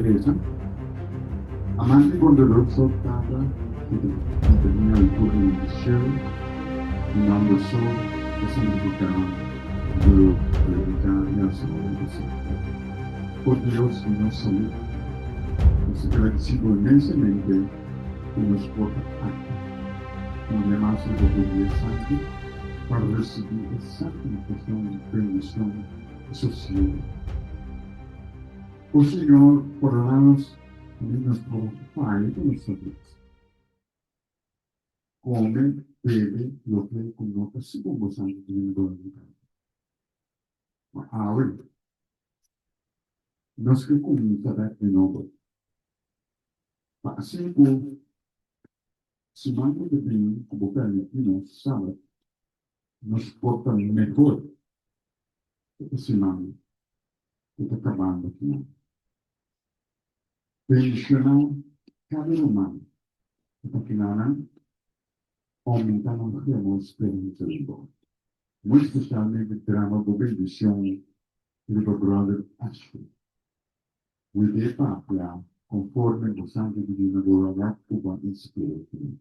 resa. Amante bondadoso Tata ku ta biba den altura di shelu, di nòmber so ta santifiká, glorifiká i alsá bo santu. O Dios di nos salú, nos ta gradisí bo inmensamente ku nos por ta aki un dia mas riba bo dia santu pa risibí e santifikashon, bendishon i sosiegu. O Señor, pordoná nos ami nos por faya ku nos ta bisa. Kome, bebe loke ku no ta segun bo santu divino boluntat. Ma awe, nos ke kuminsá bèk di nobo. Pa asina ku siman ku ta bini ku bo permití nos sabat, nos por ta mehor ku e siman ku ta kabando kinan. Bendishoná kada ruman ku ta kinanan, oumentá nan fe, amor, speransa den bo. Muy spesialmente drama bo bendishon riba Brother Ashley. Wid'é papia konforme bo Santu Divino Voluntad ku bo a inspir'é kuné.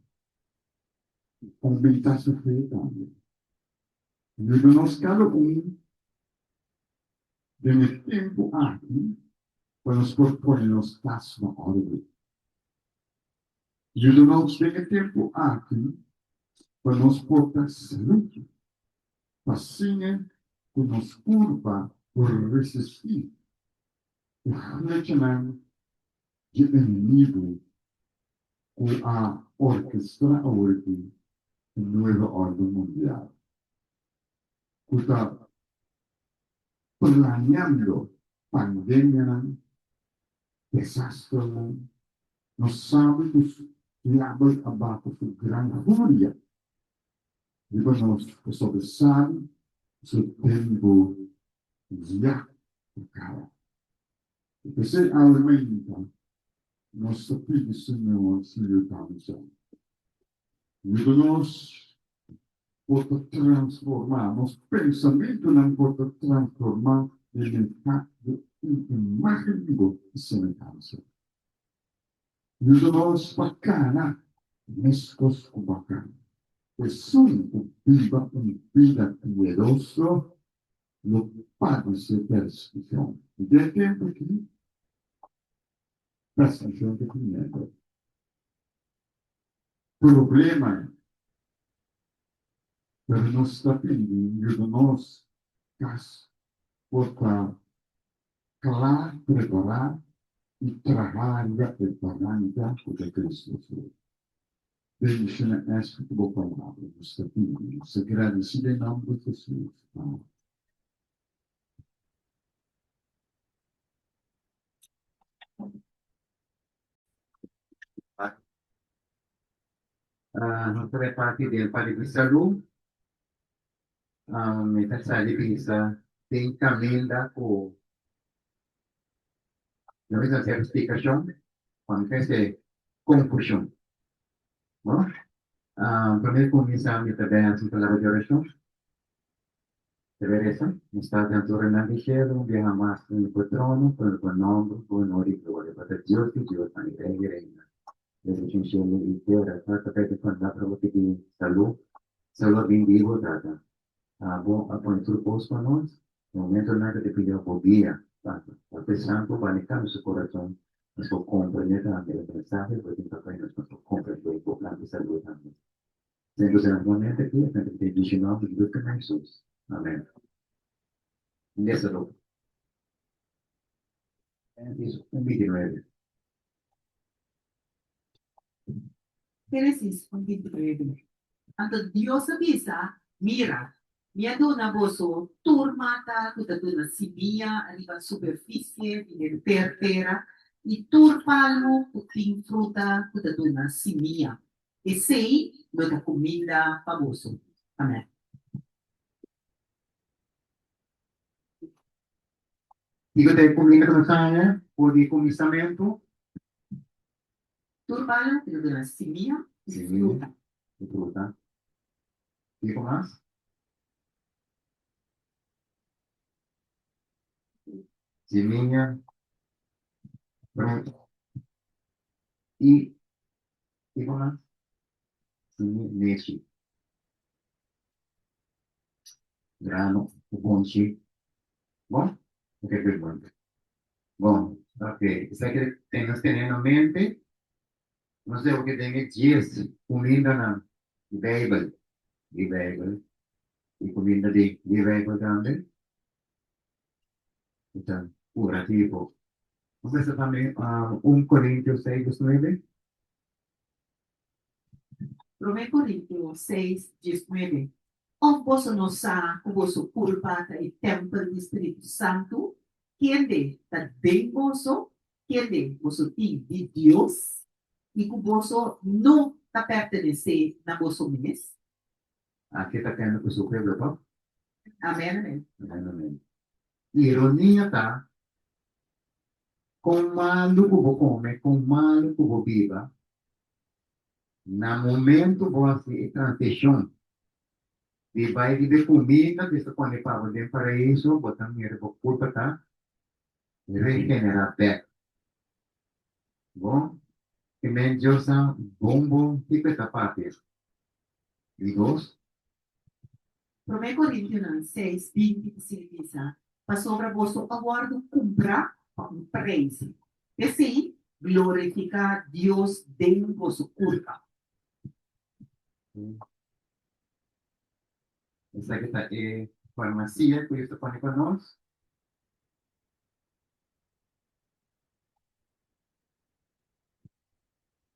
Oumentá su fe tambe. Yuda nos kada un den e tempu aki pa nos por pone nos kas na òrdu. Yuda nos den e tempu aki pa nos por ta salú, pa siña ku nos kurpa por resistí e flechanan dje enemigu ku a orkestrá aworakí e nueva órden mundial, ku ta planeando pandemianan, desasternan. Nos sabi ku diabel a bata su gran furia riba nos pasobra e sabi ku su tempu ya ta kaba. I p'esei awe mainta nos ta pidi Señor su yudansa. Yuda nos por ta transformá, nos pensamentunan por ta transformá den e imágen di bo i semehansa. Yuda nos pa kana meskos ku bo a kana. Esun ku biba un bida piedoso lo padesé persekushon. I den e tempu akí, persekushon ta biniendo. Problemanan. Pero nos ta pidi yuda nos kas por ta kla, prepará i traha riba e baranka ku ta Cristo Hesus. Bendiciona Esther ku bo palabra. Nos ta pidi, nos ta gradeci den nomber di Jesus. Amen. Nos ta bai parti den parti di salú. Mi ta sali bisa den kaminda ku no mester hacer splikashon pa no trese konfushon. Bo? Promé kuminsá mi ta bai hasi un palabra di orashon. Ta bai resa, Nos Tata den altura di shelu, un biaha mas den bo trono, pone bo nòmber, bo honor i gloria. Bo ta Dios di diosnan i Rei di reinan. Revolucion cielo y tera Tata p'e palabra bo pidi salú Salú a bin di bo Tata Abo a pone tur cos pa nos Na momentonan ta te pidi bo guia Tata Papia Santo bani cambia su corazon Nos por comprende tambe e mensahe bo tin pa pone nos Nos por comprende bo plan di salú tambe Sendo den nos momento aki Esnan ta pidi den nomber di Cristo Jesus Amen. Lesa lo. Génesis un 29. Génesis un 29. Anto Dios a bisa, Mira, mi a duna boso tur mata ku ta duna simia riba superfisie di henter tera i tur palu ku tin fruta ku ta duna simia. Esei lo ta kuminda pa boso. Amèn. Kiko ta e kuminda ku nos haña for di e kuminsamentu? Tur palu ku ta duna simia i fruta. I fruta. Kiko mas? Simia. Fruta i kiko mas? Simia nechi. Grano, bonchi. Bon? Ok, good one. Bon, ok. Esaki ten nos tene na mente. Nos debe ke den e djes kumindanan di Beibel, di Beibel, i kuminda di di Beibel tambe. E ta kurativo. Nos mester tambe 1 Korintio 6 bes 9. Promé Korintio 6, 19, Òf boso no sa ku boso kurpa ta e tèmpel di Spiritu Santu, kende ta den boso, kende boso tin di Dios, i ku boso no ta pertenesé na boso mes? Aki ta kende ku su pueblo, to? Amèn, amèn. Amèn, amèn. Ironia ta kon malu ku bo kome, kon malu ku bo biba, na momento bo hasi e transishon di bai riba e kuminda ku ta pone pa bo den paraiso, bo ta mira bo kurpa ta regenerá bèk. Bon, e men Dios sa bon bon kiko e ta papia. Di dos. Promé Korintionan seis, 20 ta sigui bisa, Pasobra boso a wòrdu kumprá pa un preis. P'esei, glorifiká Dios den boso kurpa. Esaki ta e farmasia ku Dios ta pone pa nos.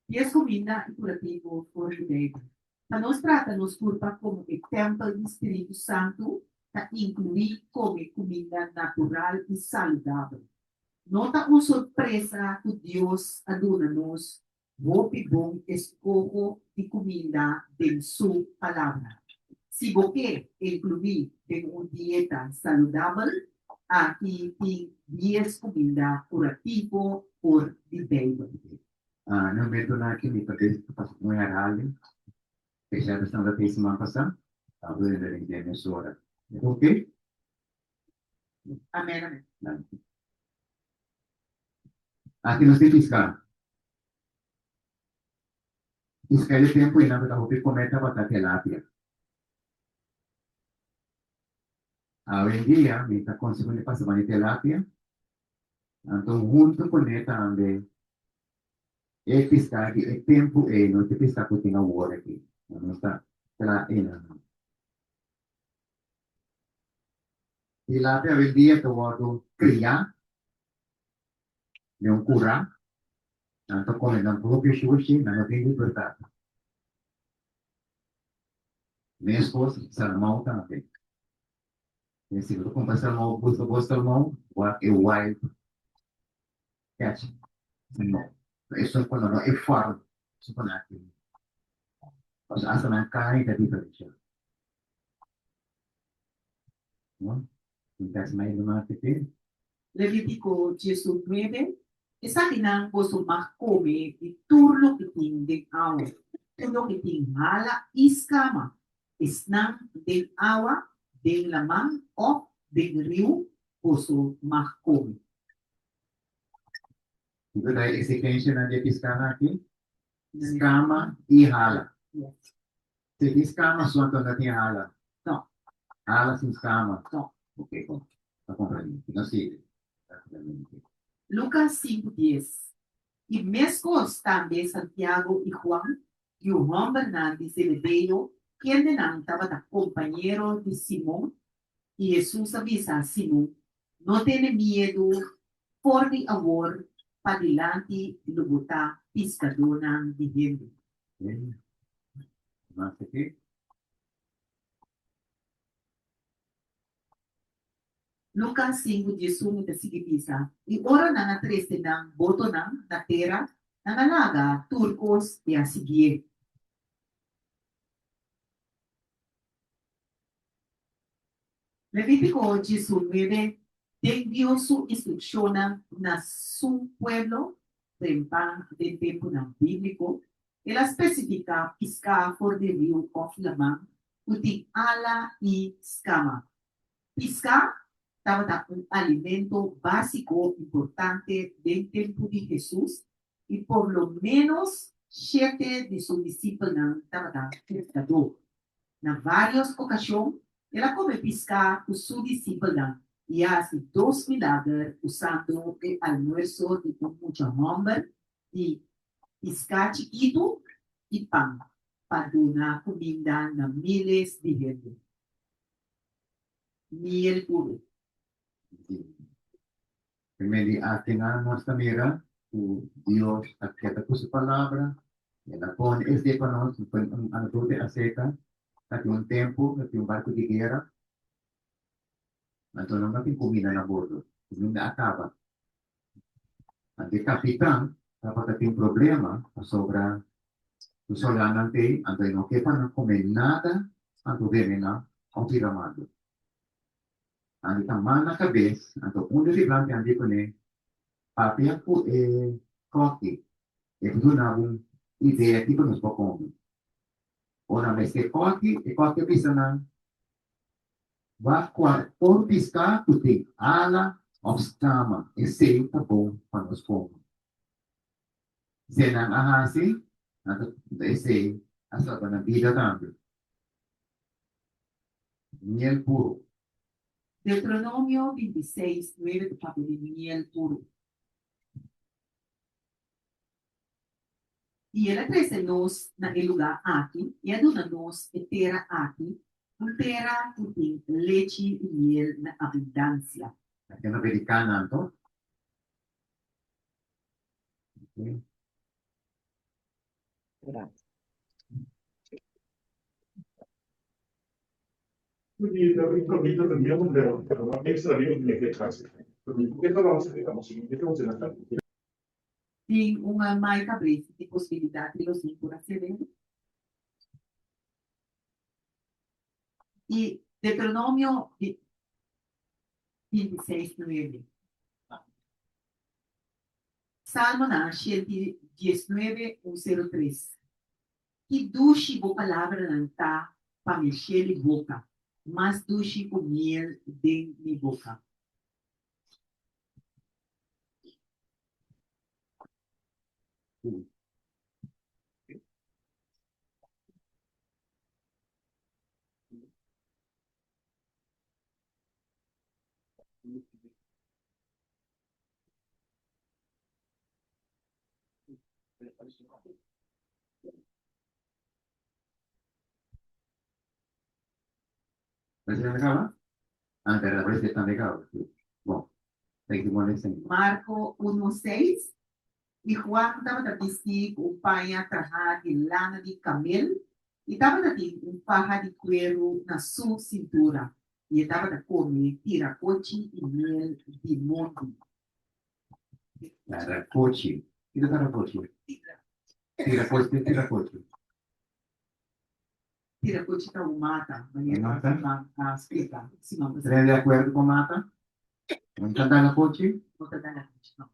Dies kuminda i kurativo for di Beibel. Pa nos trata nos kurpa komo e tèmpel di spiritu santu ta inkluí kome kuminda natural i saludabel. No ta un sorpresa ku Dios a duna nos hopi bon eskoho di kuminda den su Palabra. Si bo ke inkluí den un dieta saludabel, aki tin dies kuminda kurativo for di Beibel. Na momentonan aki mi ta bezig ta pasa un herhaling, spesial esnan ta tin siman pasá, ta duende den den mes ora. E ta oke? Amen, amen. Danki. Aki nos tin piská. Piská di tempu ei nan ta hopi kome tabata tilapia. Awendia mi ta konsumí di pasa bani tilapia. Anto huntu kuné tambe e piská di e tempu ei, no ta e piská ku tin awor aki. Nos ta traha einan. Tilapia awendia ta wòrdu kriá den un kurá. Nan ta kome nan propio shushi, nan no tin libertat. Meskos salmou tambe. E si bo ta kumpra salmou, buska bo salmou, wak e wild catch salmou. Esun ku no no e farm, esun ku nan tin. Pasobra asta nan karni ta diferenshá. No? Tin mai marketing. Levítiko 19, Esakinan boso mag kome di tur loke tin den awa, tur loke tin hala i skama, Esnan den awa, den laman òf den riu boso mag kome. Kiko ta e eksigensianan di e piskanan aki? Skama i hala. Si tin skama so anto no tin hala? No. Hala sin skama? No. Ok, bon. Ta komprendí. Nos sigui rápidamente. Lukas sinku dies, I meskos tambe Santiago i Juan, Yu hòmbernan di Zebedeo, kendenan tabata kompañero di Simon, i Hesus a bisa Simon, No tene miedu, for di awor padilanti lo bo ta piskadónan di hende. Lukas sinku 11 ta sigui bisa, I ora nan a trese nan botonan na tera, nan a laga tur kos i a siguié. Levítiko 19, Den Dios su instrukshonnan na su pueblo trempan den tempunan bíbliko, el a spesifiká piská for di riu òf laman ku tin ala i skama. Piská. tabata un alimento básiko importante den tempu di Hesus i por lo ménos shete di su disipelnan tabata piskadó. Na vários okashon el a kome piská ku su disipelnan i a hasi dos milager usando e almuerso di un mucha hòmber di piská chikitu i pan pa duna kuminda na míles di hende. Miel puru. Primer di akinan nos ta mira ku Dios a keda ku su palabra, el a pone esei pa nos, un anekdota aserka ta tin un tempu ta tin un barku di guera, anto nan no tin kuminda na bordo, kuminda a kaba. Anto e kapitan tabata tin problema pasobra su soldanan t'ei, anto e no ke pa nan kome nada anto venená òf bira malu. Anto ta manda kabes, anto un di an di kuné, Papia ku e kòki, e por duna bo un idea kiko nos por kome. Ora mester kòki, e kòki a bisa nan, Wak kua por piská ku tin ala òf skama, esei ta bon pa nos kome. Se nan a hasi, anto esei a salba nan bida tambe. Miel puru. Deuteronomio 26, 9 ta papia di miel puru. I el a trese nos na e lugá aki i a duna nos e tera aki, un tera ku tin lechi i miel na abundansia. Aki no bedi kana anto. Okay. Tin un mai kabes di posibilidat di los tin por a sede. I Deuteronomio 26, 9. Salmonan 119, 103. Ki dushi bo palabranan ta pa mi sheli boka, mas dushi ku miel den mi boka. Marko unu seis, I Juan tabata bistí ku un paña trahá di lana di kamel, i tabata tin un faha di kueru na su sintura, i e tabata kome tirakochi i miel di mondi. Tarakochi. Kiko tarakochi? Tirakochi, ke tirakochi? Tirakochi ta un mata, manera Mata? Siman a splika. Siman pasá. Tres di akuerdo ku mata? No ta dalakochi? No ta dalakochi, no.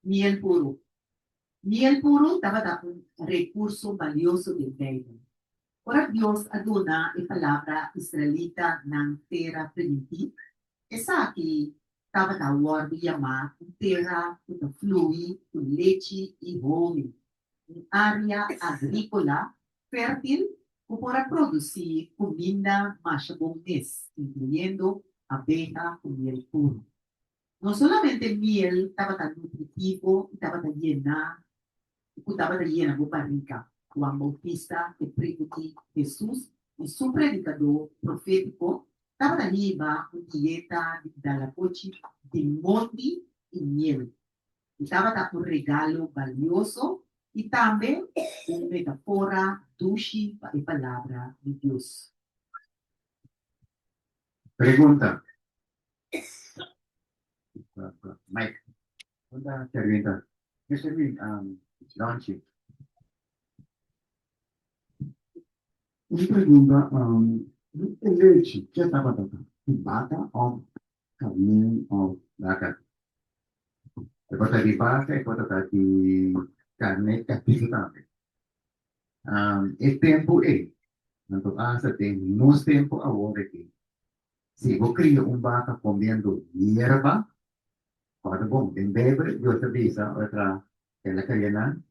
Miel puru. Miel puru tabata un rekurso balioso den Beibel. Ora Dios a duna e palabra israelita nan Tera Primintí, esaki tabata wòrdu yamá un tera ku ta flui ku lechi i honing, un área agríkola fértil ku por a produsí kuminda masha bon mes, inkluyendo abeha ku miel puru. No solamente miel tabata nutritivo i tabata yená i ku tabata yena bo barriga. Juan Bautista, e primu di Hesus i su predikadó profétiko, tabata hiba un dieta di dalakochi di mondi i miel. E tabata un regalo balioso i tambe un metafora dushi pa e Palabra di Dios. Pregunta. Mike. Unda Sherwin ta? Yo Sherwin, Donchi. Un pregunta, e lechi ke tabata ta? Di baka of karné of? Baka. E por ta di baka, e por ta di karné katibu tambe. E tempu ei. Anto asta den nos tempu awor aki, si bo kria un baka komiendo yerba, kòrda bon, den Beibel Dios ta bisa ora tra el a kria nan,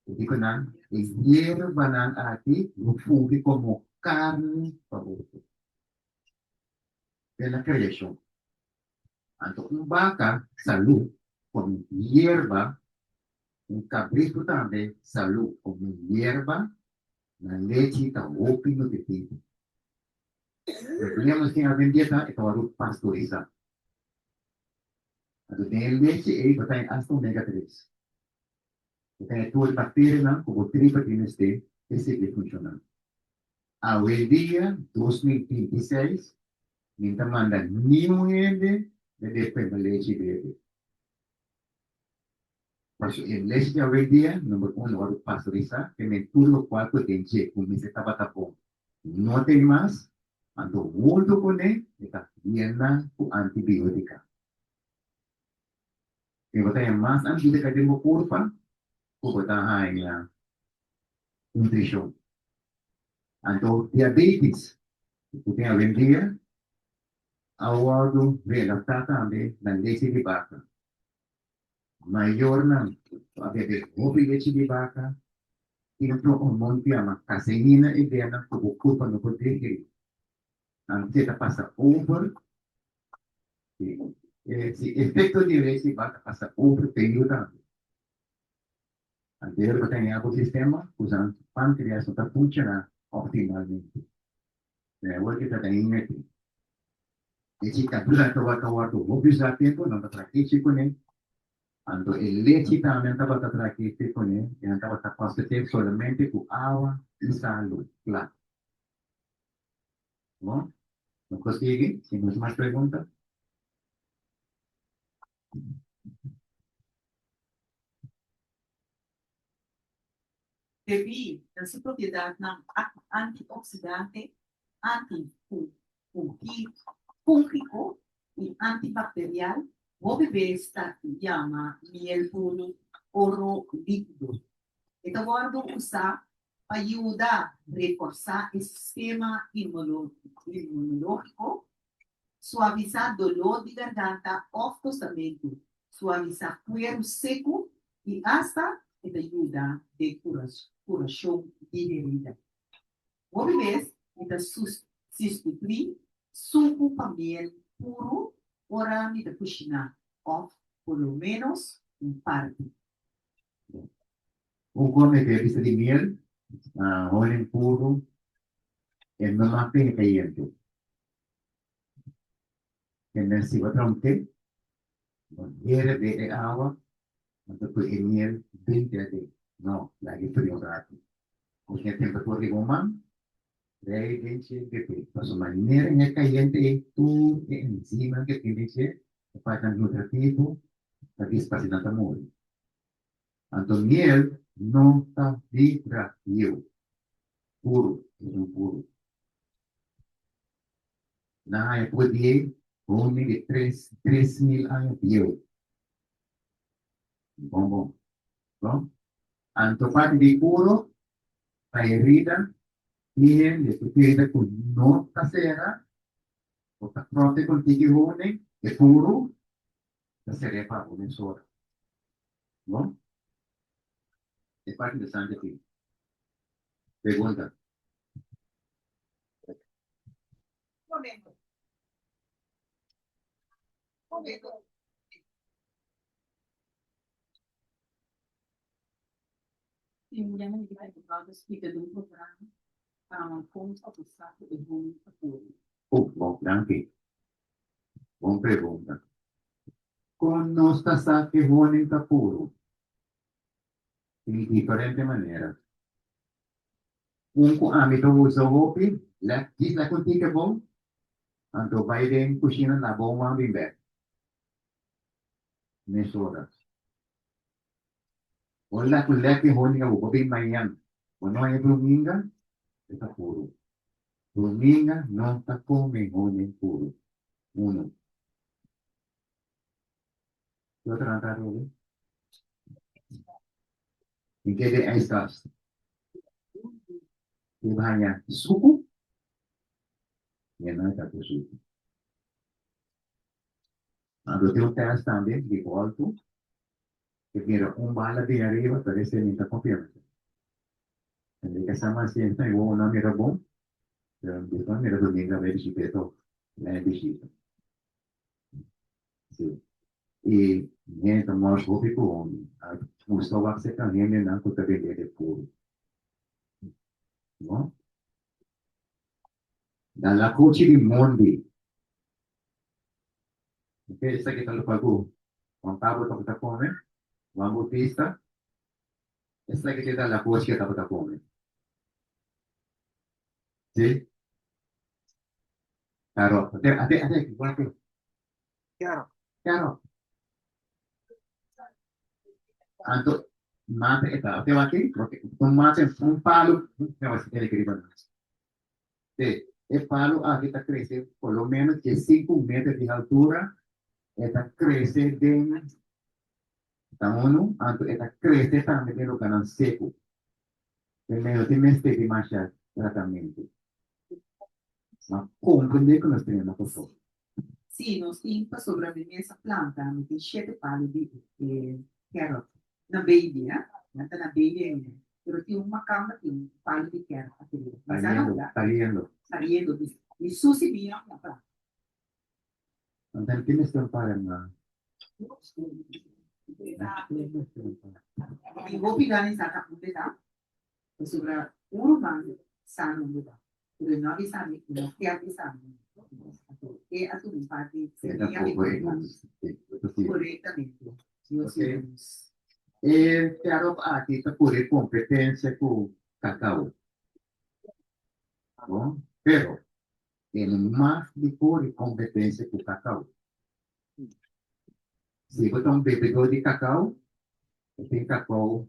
e di ku nan, E yerbanan aki lo fungi komo karni pa boso. Den la kreashon. Anto un baka salú kome yerba, un kabritu tambe salú kome yerba, nan lechi ta hopi nutritivo. Problema tin awendia ta e ta wòrdu pastorisá. Anto den e lechi ei bo ta haña asta omega tres. Bo ta haña tur e bakterianan ku bo tripa tin mester pa e sigui funshoná. Awendia, 2026, mi ta manda niun hende bebe p'e lechi bebe. Pasobra e lechi di awendia, number uno, wòrdu pastorisá, te men tur lokual ku den dje ku mester tabata bon no tin mas, anto huntu kuné e ta yena ku antibiotika. I bo ta haña mas antibiotika den bo kurpa ku bo ta haña nutrishon. Anto diabetes ku tin awendia a wòrdu relatá tambe na lechi di baka. Mayornan ku a bebe hopi lechi di baka tin un hormon ku yama kaseina i bena ku bo kurpa no por digerí. Anto ta pasa over, si efekto di lechi di baka pasa over te yu tambe. Anterior bo ta haña bo sistema ku nan pankreas no ta funshoná optimalmente. Den awor ke ta ta invertí. E chikadura tabata wòrdu hopi usá tempu, nan ta traha kechi kuné. Anto e lechi tambe nan tabata traha kechi kuné i nan tabata kòsech'é solamente ku awa i salu, kla. Bon, nos por sigui si no tin mas pregunta. Debí na su propiedatnan antioksidante, antifúngiko i antibakterial, hopi bes ta yama miel puru oro líkido. E ta wòrdu usá pa yuda reforsá e sistema inmunológiko, suavisá doló di garganta òf tostamentu, suavisá kueru seku i asta e ta yuda den kurashon di herida. Hopi bes mi ta sustituí suku pa miel puru ora mi ta kushiná òf por lo ménos un parti. Un kome ku e bisa di miel, honing puru, e no mas tin e kayente. E mes si bo traha un te, bo herde e awa, anto pui e miel denter aden. No, laga e fria un ratu. Ku tin e temperatura riba un man, rei den dje bebe. Pasobra manera e kayente ei, tur e enzimanan ke tin den dje, e partenan nutritivo, ta disparse, nan ta muri. Anto miel no ta bira bieu. Puru, esun puru. Nan haña poko di ei homi di tres 3000 aña bieu. Bon bon. No? Anto parti di puru pa herida tin hende ku herida ku no ta sera, bo ta frote kon tiki honing, e puru ta ser'é pa bo mesora. No? E parti interesante aki. Pregunta. Momento. Momento. Tin un hende ki ta ta splika den un programa kon ta pasa ku e homi ta puru. Oh, bon, danki. Bon pregunta. Kon nos ta sa ku e honing ta puru? Tin diferente manera. Un ku ami ta usa hopi, lèk djis lèk un tike bon, anto bai den kushina laba un man bin bèk. Mesora. Bo lèk un lèk di honing awo, bo bin mañan, bo no haña bruminga, e ta puru. Bruminga no ta kome honing puru. Unu. Ki otro nan ta robi? Mi ke den ijskast. Bo haña suku? Mi no ta ku suku. Anto tin un test tambe di bòltu ke mira un bala bin ariba pero esei mi ta konfia mesé. Enrique sa mas siempre mi wowo no a mira bon pero despues a mira domingo a bai bishit'é tòg la e bishita. Sí. I hende ta mòrs hopi ku a gusta wak serka hendenan ku ta bende de puru. No? Dalakochi di mondi. Ok, esaki ta lokual ku Juan Pablo tabata kome, Juan Bautista. Esaki ta e dalakochi ku e tabata kome. Sí? Carrot. Ate, ate, ate, ate. Carrot. Carrot. Anto, mata e ta. Ate waki, un mata un palu, no, es el que riba nas. Te, e palu aki ta crece por lo menos de 5 meter di altura, e ta crece den ta uno, anto e ta crece tambe den lugarnan seco. E no tin mester di masha tratamentu. Ma komprendé ku nos tin na Kòrsou. Sí, nos tin pasobra mi mes a planta, mi tin shete palu di e carrot na baby, eh? Nan ta na baby ainda. Pero tin un makamba tin un palu di carrot aki riba. Mi sa Saliendo, na saliendo. Saliendo, di mi susi mia na planta. Anto ki mester un para na? Mi hopi gana sa ta unda ta, pasobra un ruman sa na unda ta, pero e no a bisa mi, e no kier bisa mi. Anto e a tuma un parti semilla di Korektamente. Dios yuda nos. E terop aki ta pone kompetensia ku kakao. Bon, pero e no mas di kore kompetensia ku kakao. Si bo ta un bebedó di kakao, bo tin kakao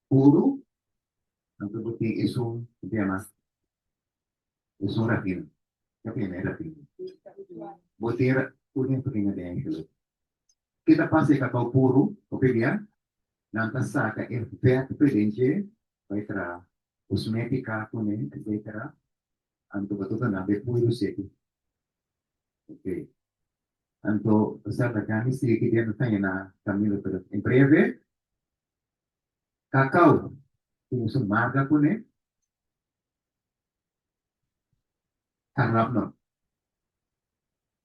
puru, anto bo tin esun ku ta yama esun rafina. Ke ta yama e rafina? Bo tin tur den rafina den angelop. Ke ta pasa e kakao puru? Hopi bia nan ta saka e vèt for den dje bai traha kosmétika kuné etsetera, anto bo ta duna bo e puiru seku. Ok. Anto, osea ta gani sigui ki dia no ta yena camino, pero en breve, cacao tin su marga cune, carap no,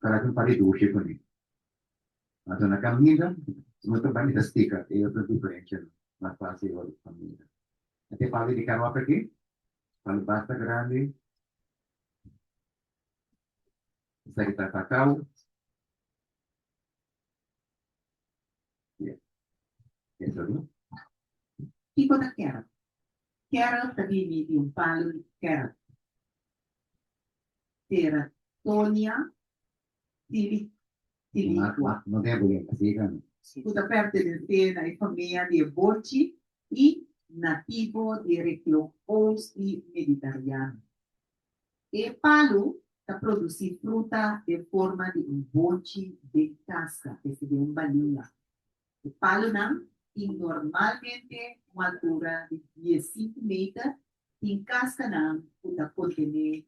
carap tin un par di dushi cune. Anto na caminda, no ta bani ta stica e otro diferencia no, mas facil ora pa mira. Ate palo di carap aki, palo basta grandi. Esaki ta cacao. Yeah. Eso no? Kiko ta carrot? Carrot ta bini di un palu di carrot, Ceratonia siliqua, No tin problema, siga no. ku ta pertenesé na e famia di e bochi i nativo di e region Oost di Meditariano. E palu ta produsí fruta den forma di un bonchi den kaska, esta den un balinga. E palunan tin normalmente un altura di diesinku meter, tin kaskanan ku ta kontené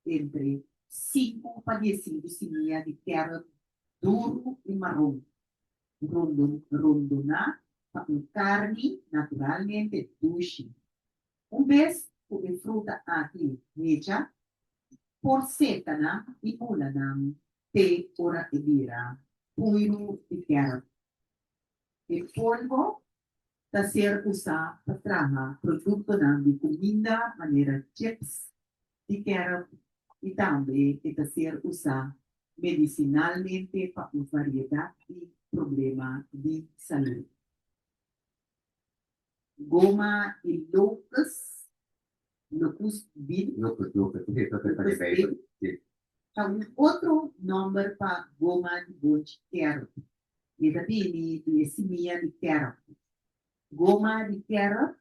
entre sinku pa diesinku simia di kèrot duru i maron, rondoná pa un karni naturalmente dushi. Un bes ku e fruta aki hecha, por seta nan i bula nan te ora e bira puiru di kèrp. E polvo ta ser usá pa traha produktonan di kuminda manera chips di kèrp i tambe e ta ser usá medisinalmente pa un variedat di problema di salú. Goma i locus, locust bean. Locust, locust, sí, eso está en Bijbel, sí. Ta un otro nomber pa goma di bonchi carob. E ta bini di e simia di carob. Goma di carob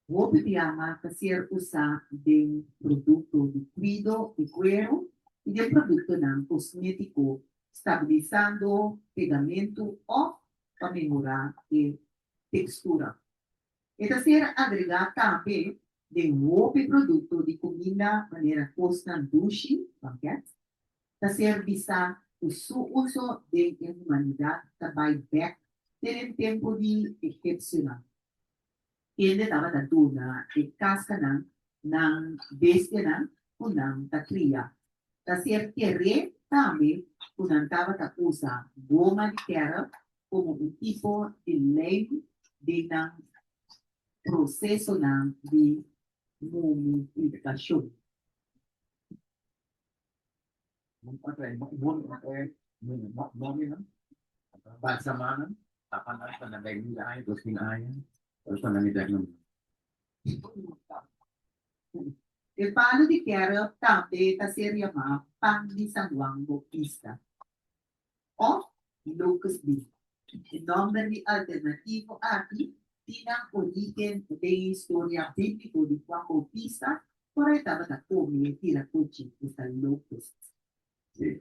hopi biaha ta ser usá den produkto di kuido di kueru i den produktonan kosmétiko, stabilisando pegamentu òf pa mehorá e tekstura. E ta ser agregá tambe Den hopi produkto di kuminda manera kosnan dushi, banket, ta ser bisa ku su uso den e humanidat ta bai bèk te den tempu di egipsionan, kende tabata duna e kaskanan nan bestianan ku nan ta kria. Ta ser keré tambe ku nan tabata usa goma di kèrp komo un tipo di lijm den nan prosesonan di mumifikashon. E palu di kèrp tambe ta ser yamá pan di San Juan Bautista. Òf locust bean. E nòmber di alternativo aki tin nan orígen den e historia bíbliko di Juan Bautista ora e tabata kome tirakochi, esta locusts. Sí.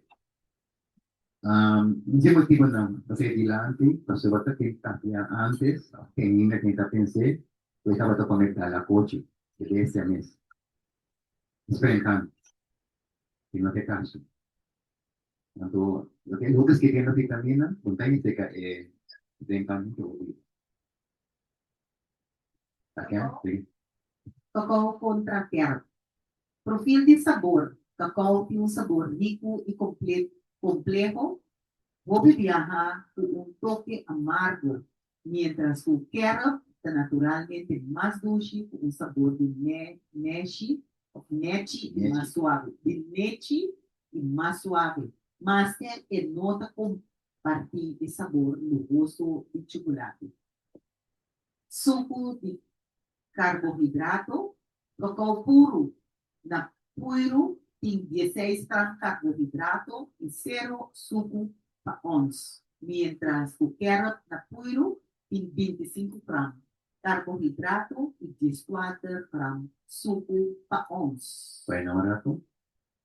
Dje motibunan pa sigui dilanti, pasobra ta ken papia antes, òf ken ainda ken ta pens'é ku e tabata kome dalakochi, e bestia mes. Sprentan, i no ta e kaso. Anto, loke e hopi skirbiendo vitamina, bo ta inseka e den pan ku bo biba. Ta ken? Sí. Kakao kontra kèrp. Profil di sabor, Kakao tin un sabor riku i kompleho, hopi biaha ku un toke amargo, miéntras ku kèrp ta naturalmente mas dushi ku un sabor di neshi òf nechi i mas suave. Di nechi i mas suave, maske e no ta kompartí e sabor luhoso di chukulati. Suku di karbohidrato, Kakou puru na puiru tin dieseis gram karbohidrato i sero suku pa ons, miéntras ku kèrot na puiru tin 25 gram karbohidrato i 14 gram suku pa ons. Bai na un ratu.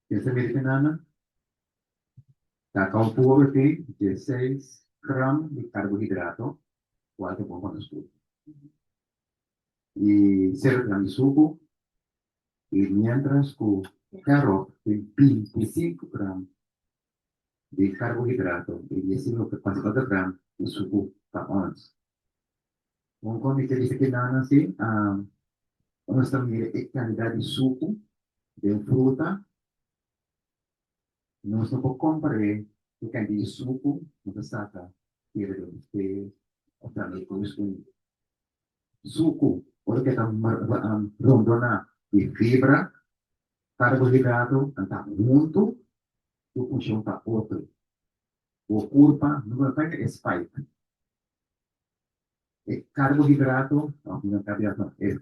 Pensa mira ki nana. Kakao puru tin 16 gram di karbohidrato, kual ta bon pa nos kurpu. I sero gram di suku. I miéntras ku kèrot tin 25 gram di karbohidrato i 19,4 gram di suku pa ons. Un kon mi ta bisa ki nana si, nos ta mira e kantidat di suku den fruta, nos no por kompar'é e kantidat di suku ku ta saka tira den nos te òf tambe ku suku ora ku e ta rondoná di fibra, karbohidrato nan ta huntu su funshon ta otro. Bo kurpa no ta e spike. E karbohidrato, no, no karbohidrato no, e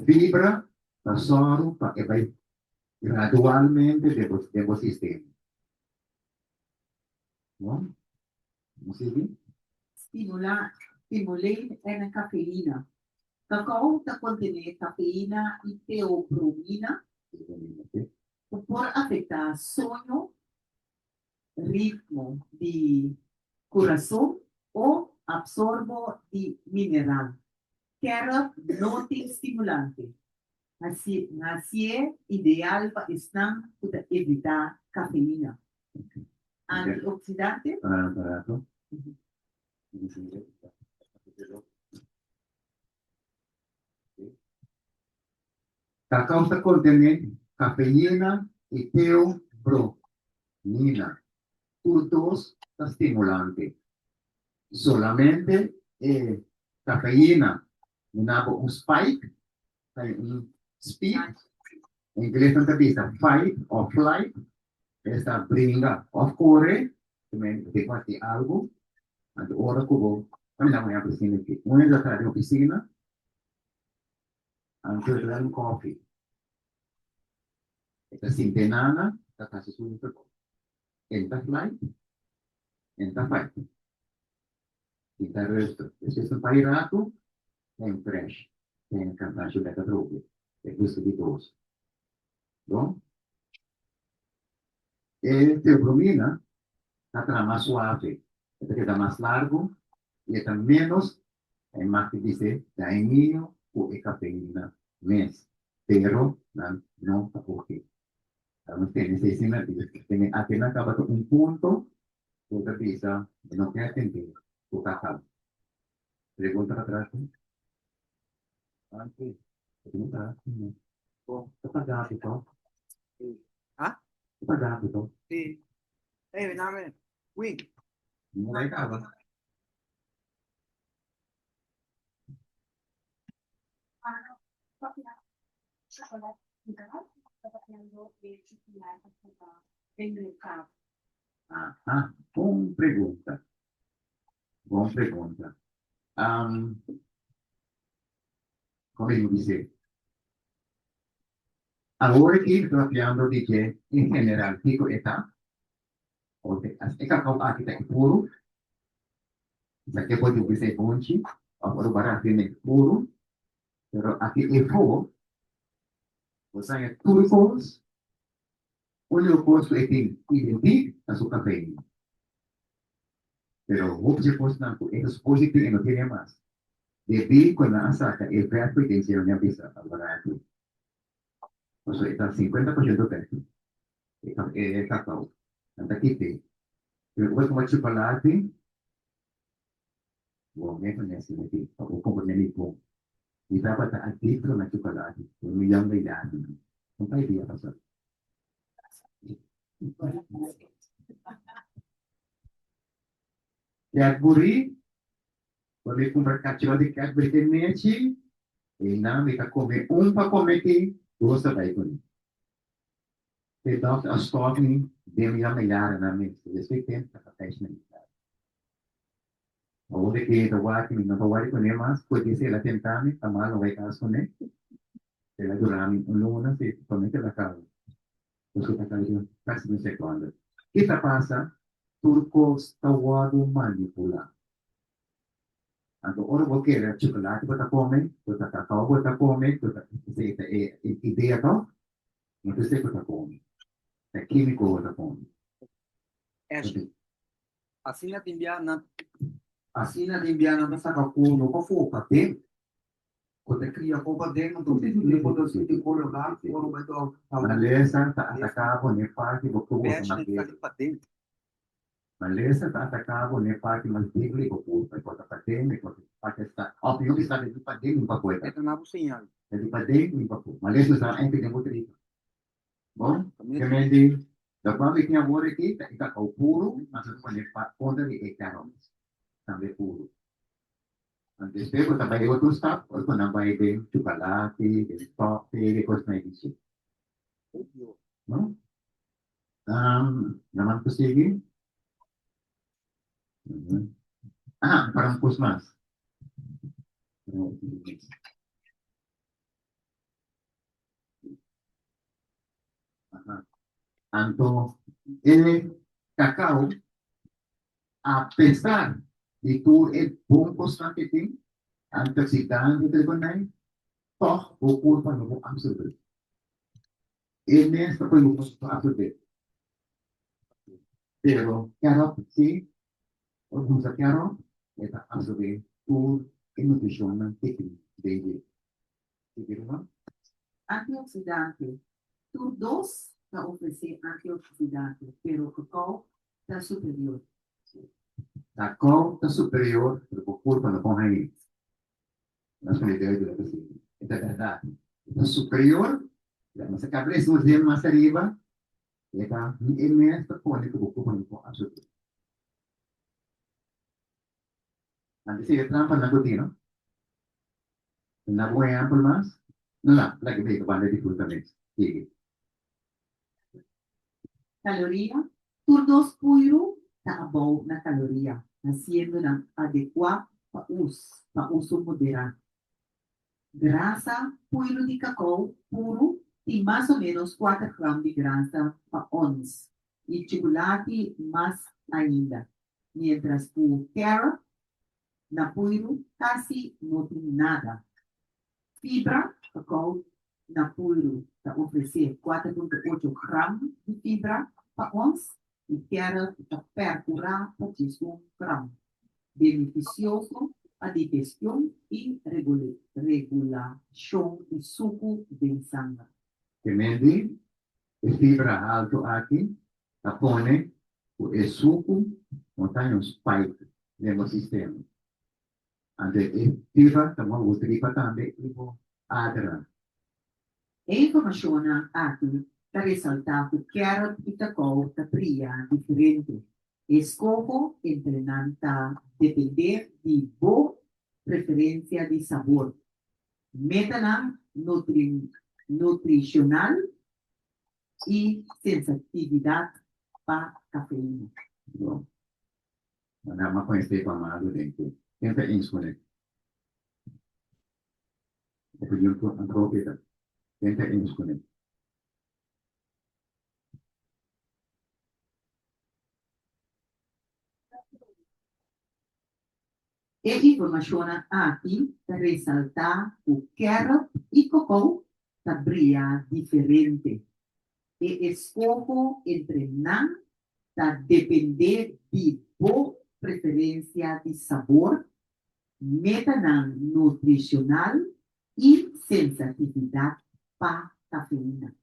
fibra ta sòru pa e bai gradualmente den bo den bo sistema. Bon, nos sigui. Stimulá, Stimulate en kafeïna. Kakao ta kontené kafeïna i teobromina ku por afektá soño, ritmo di kurason o absorbo di mineral. Kèrp no tin stimulante, hasié ideal pa esnan ku ta evitá kafeïna. Antioksidante. Kakao ta kontené kafeïna i teobromina. Tur dos ta stimulante. Solamente e kafeïna duna bo un spike, ta un speed. Ingles nan ta bisa fight or flight, esta bringa òf kore, bo tin ku hasi algu. Anto ora ku bo, ta mira un ehèmpel asina aki, un hende ta traha den ofisina, Anto e ta dal un kofi. E ta sinti e nana ta hasi su trabou. E ta flight, e ta fight. E ta rustig. Despues di un par di ratu, ta en fresh, ta en kansansio bek atrobe. E gusta di dos. Bon? E teobromina ta traha mas suave, e ta keda mas largu i e ta ménos E mag di bis'é dañino ku e kafeina mes. Pero nan no ta oke. Nos tene esei sin na bida. Tene atenan tabata un punto ku ta bisa mi no ke atendé ku kakao. Pregunta pa tras mi. Pregunta Bon. Ta paga bo to? Ha? Ta paga bo to? Si. Ey, name. Wi. No bai kaba. Aha, bon pregunta. Bon pregunta. Um, como mi bis'é? Awor aki mi ta papiando di dje en general, kiko e ta? Oke, e kakao aki ta e puru. Esaki por di bisa e bonchi of ora bo a rafina e puru. Pero aki efo bo sa haña tur kos. Úniko kos ku e tin identik ta su kafeina. Pero hopi dje kosnan ku e ta supos di tin e no tene mas. Debí ku nan a saka e vèt ku e tin señor mi a bisa awor aki. Pasobra e ta 50% vèt e kakao. Nan ta kit'é. Pero ora ku bo a chukulati, bo mes a mester mete pa bo komprendé mi bon. Mi tabata adikto na chukulati den mi yonga edadnan. Un par di dia pasá. Cadbury, Bo mi kumpra kachó di Cadbury te nechi, einan mi ta kome un pa kome ki, dos ta bai kuné. E dòkter a stòp mi den mi yama yara nan mes, despues tempu ta patèsh na mi kara. Awor ke ta wak mi no ta wòri kuné mas, podisé el a tentá mi, ta mal no bai kas kuné. El a dura mi un luna si promé ke el a kaba, pasobra ta kaba den kasi un sekonda. Ki ta pasa? Tur kos ta wòrdu manipulá. Anto ora bo kere chocolate bo ta kome, ku ta kakao bo ta kome, ku ta esei ta e idea tòg? No ta esei bo ta kome, ta kímiko bo ta kome. Ashley, Asina tin bia nan asina tin bia nan ta saka ku no pafó paden ku ta kria ko paden anto mi por ta sinti kologa ora bo ta Malesa ta ataká bo n'e parti bo kurpa Ashley mas ta débil. sali paden. Malesa ta ataká bo n'e parti mas débil di bo kurpa, e por ta paden, e por ta parti esta òf mi bisa di paden mi papu e ta. E ta na bo señal. E di paden mi papu. Malesa sa entra den bo tripa. Bon, kemen di lokual mi tin awor aki ta e kakao puru, anto ta pone kontra di e carrots tambe puru. Anto despues bo ta bai e otro stap, ora ku nan bai den chukalati, den toffee, den kosnan di shi. No? Naman ku sigui. Ah, para un kos mas. Anto e cacao, a pesar di tur e bon cosnan cu e tin, antioxidante y tur e cosnan, toch bo curpa no por absorbe. E mes ta pone bo curpa absorbe. Pero carrot si, ora bo usa carrot, e ta absorbe tur e nutricionnan cu tin den dje. Antioxidante, Tur dos ta ofresé antioxidante, pero cacao ta superior. Cacao ta superior, pero bo curpa no por hañ'é. Nos pone debe di loke sigui. E ta berdad. E ta superior, pero nos a caba di esmorzé mas ariba, e ta e mes ta pone cu bo curpa no por absorbé. Antes e trampa nan cu tin, no? Na bo ehempel mas? No la, laga mi banda di fruta mes. Sigui. Caloria, Tur dos puiru ta abou na caloria, haciendo nan adecua pa us pa uso modera. Grasa, Puiru di cacao puru tin mas o menos kuater gram di grasa pa ons y chuculati mas ainda, mientras cu carrot Na puiru kasi no tin nada. Fibra, Kakao na puiru ta ofresé 4.8 gram di fibra pa ons i kèrel ta pèrkurá pa 11 gram. Benefisioso. pa digestion i regulashon di suku den sanger. Ke men di, e fibra haltu aki ta pone ku e suku no ta haña un spike den bo sistema. Anto e fibra ta moha bo tripa tambe i bo adra. E informashonnan aki ta resaltá ku kèrot i kakou ta bria diferente. E eskoho entre nan ta dependé di bo preferensia di sabor, metanan nutrishonal i sensatividat pa kafeina. Bo manda ma pone stay pa malu den ku ken ta eens kuné? Opinion propio ta ken ta eens kuné? E informashonnan aki ta resaltá ku kèrop i kokou ta bria diferente. E eskoho entre nan ta dependé di bo preferensia di sabor, metanan nutrishonal i sensatividat pa kafeina.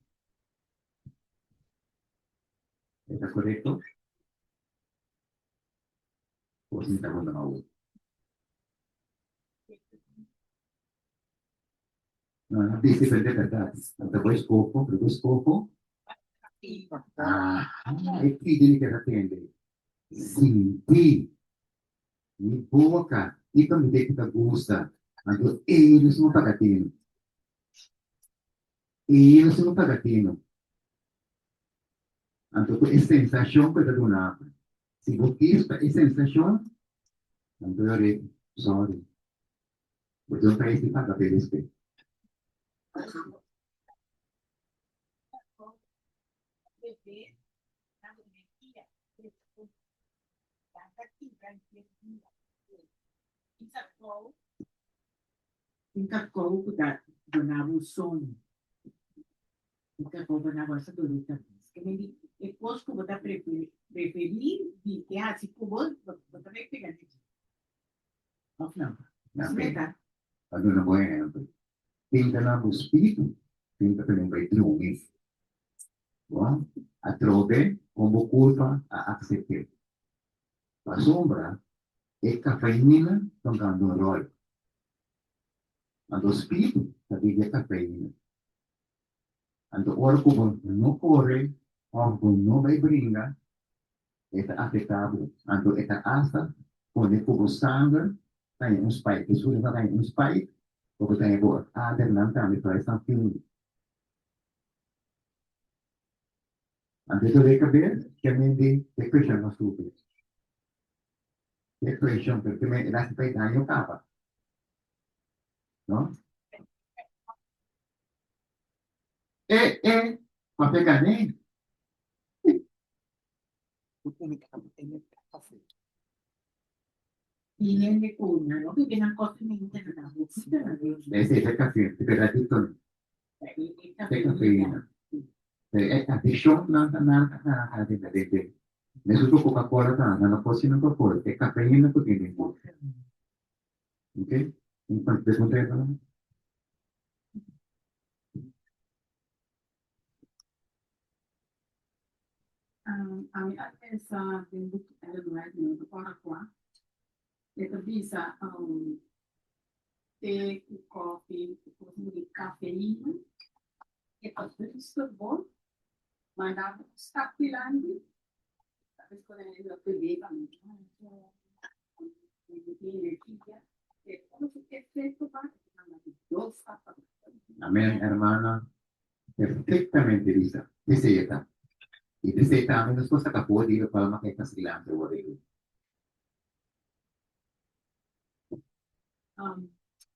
E ta korekto? Bo sinta ku nan awor. No, no dice pero de verdad. No te voy escojo, pero voy escojo. Ah, e pide que atende. Sinti. Mi boca, y pa mi que te gusta. Anto ellos no paga tino. Ellos no paga tino. Anto ku e sensashon ku e ta duna bo, si bo kis pa e sensashon, anto yo rei, sorry, bo tin un prijs di paga p'e despues. Tin kakou ku ta duna bo soño. Bo ta goberná bo asa dor di kabes. Ke men di e kos ku bo ta preferí di e hasi ku bo, bo ta bai pega na dje. Òf no? Asina ta. Pa duna bo ehèmpel, pinta na bo spiritu, pinta pa nan bai drumi. Bon, atrobe kon bo kulpa a aksept'é. Pasobra e kafeina ta gana un ròl. Anto spiritu ta bebe e kafeina. Anto ora ku bo no kore òf bo no bai bringa, e ta afektá bo. Anto e ta asta pone ku bo sanger ta haña un spike. E suri ta haña un spike pa bo ta haña bo adernan tambe pa esnan fini. Anto e dolé kabes ke men di e preshon a subi. E preshon, pero ke men e hasi pa e daño kaba. No? E, e, papia gané. Ese es café, pero adicto no. E cafeína. E adiccion nan ta nan ta na den den den. Mesun cu Coca-Cola ta, nan no por sino Coca-Cola. E cafeína cu tin den boca. Ok? Un pregunta ahí para Ami a pensa den buki Ellen White mi no ta kòrda kua. E ta bisa te ku kòfi ku kosnan di kafeina e ta booster bo manda bo un stap dilanti talbes ku nan lo bebe tambe Amen hermana perfectamente bisa esey e ta y pesey tambe nos por saca for di locual ma kay facilante ora ey.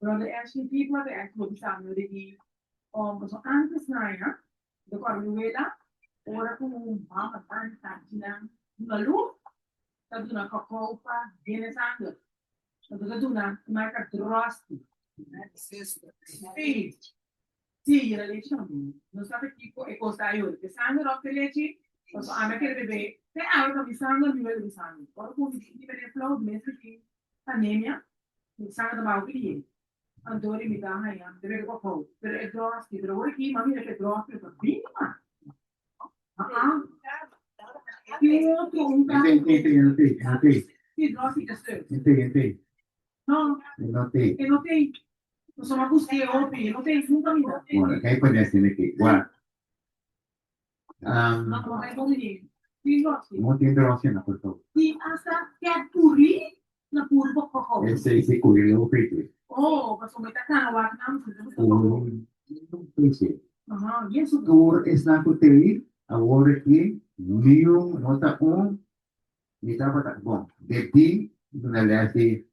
Brother Ashley ki brother Ashley bo bisa mi ora di pasobra antes na ya mi ta kòrda mi wela ora ku mama tanta nan duna lus ta duna cacao pa hende sanger. Anto ta duna e marca Drosti. Sí, sí, yera lechi tambe. No sabe kiko e cos ta ayuda. Te sanger of te lechi, paso ami a kere bebe, te awe pa mi sanger, mi wele mi sanger. Ora cu mi sinti medio flauw, mi mester tin anemia. Mi sanger ta baho pidi. Anto ri mi ta haña, mi ta bebe kòfou. Pero e dròsti, pero awor aki mi a mira ku e dròsti no ta bini mas. Ah, tin otro un Ente, ente, ente, ente. Sí, dròsti ta stuk. Ente, ente. No. E no te. E no te. Pasobra mi a busk'é hopi, e no te nunka mira. Bueno, kei pone asina aki. Wak. No, no hay bon idea. Tin dròsti. No tin dròsti na Kòrsou. Tin asta kèt purí na puru pa Kòrsou. Esei si kuri lo pidi. Oh, pasobra mi ta kana wak nan, mi ta buska Kòrsou. Kuri si. Aha, bien su. Tur esnan ku tei awor aki, niun no ta un, mi tabata, bon, debí duna lès di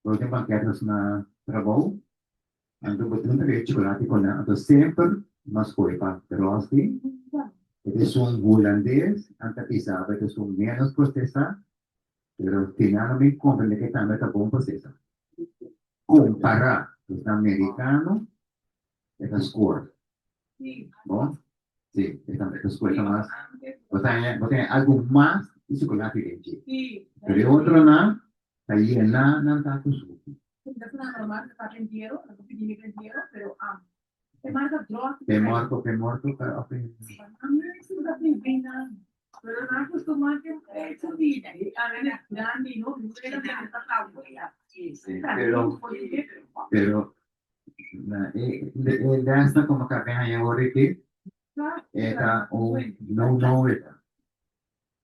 Bo tin banketos na trabou, anto bo tin trae chocolate cu nan, anto semper nos scoge pa Drosti, e ta esun hulandes, nan ta bisa bo e ta esun menos procesa, pero final nan bin comprende cu e tambe ta bon procesa. Compara cu esnan mericano, e ta score. Bon? Si, e tambe ta score, e ta mas, bo ta haña, bo ta haña algo mas di chocolate den dje. Pero e otronan, Ta yena nan ta ku suku. Pe morto, pe morto ta of Pero, pero na e e lèsnan komo ka bin haña ora aki e ta un no no e ta.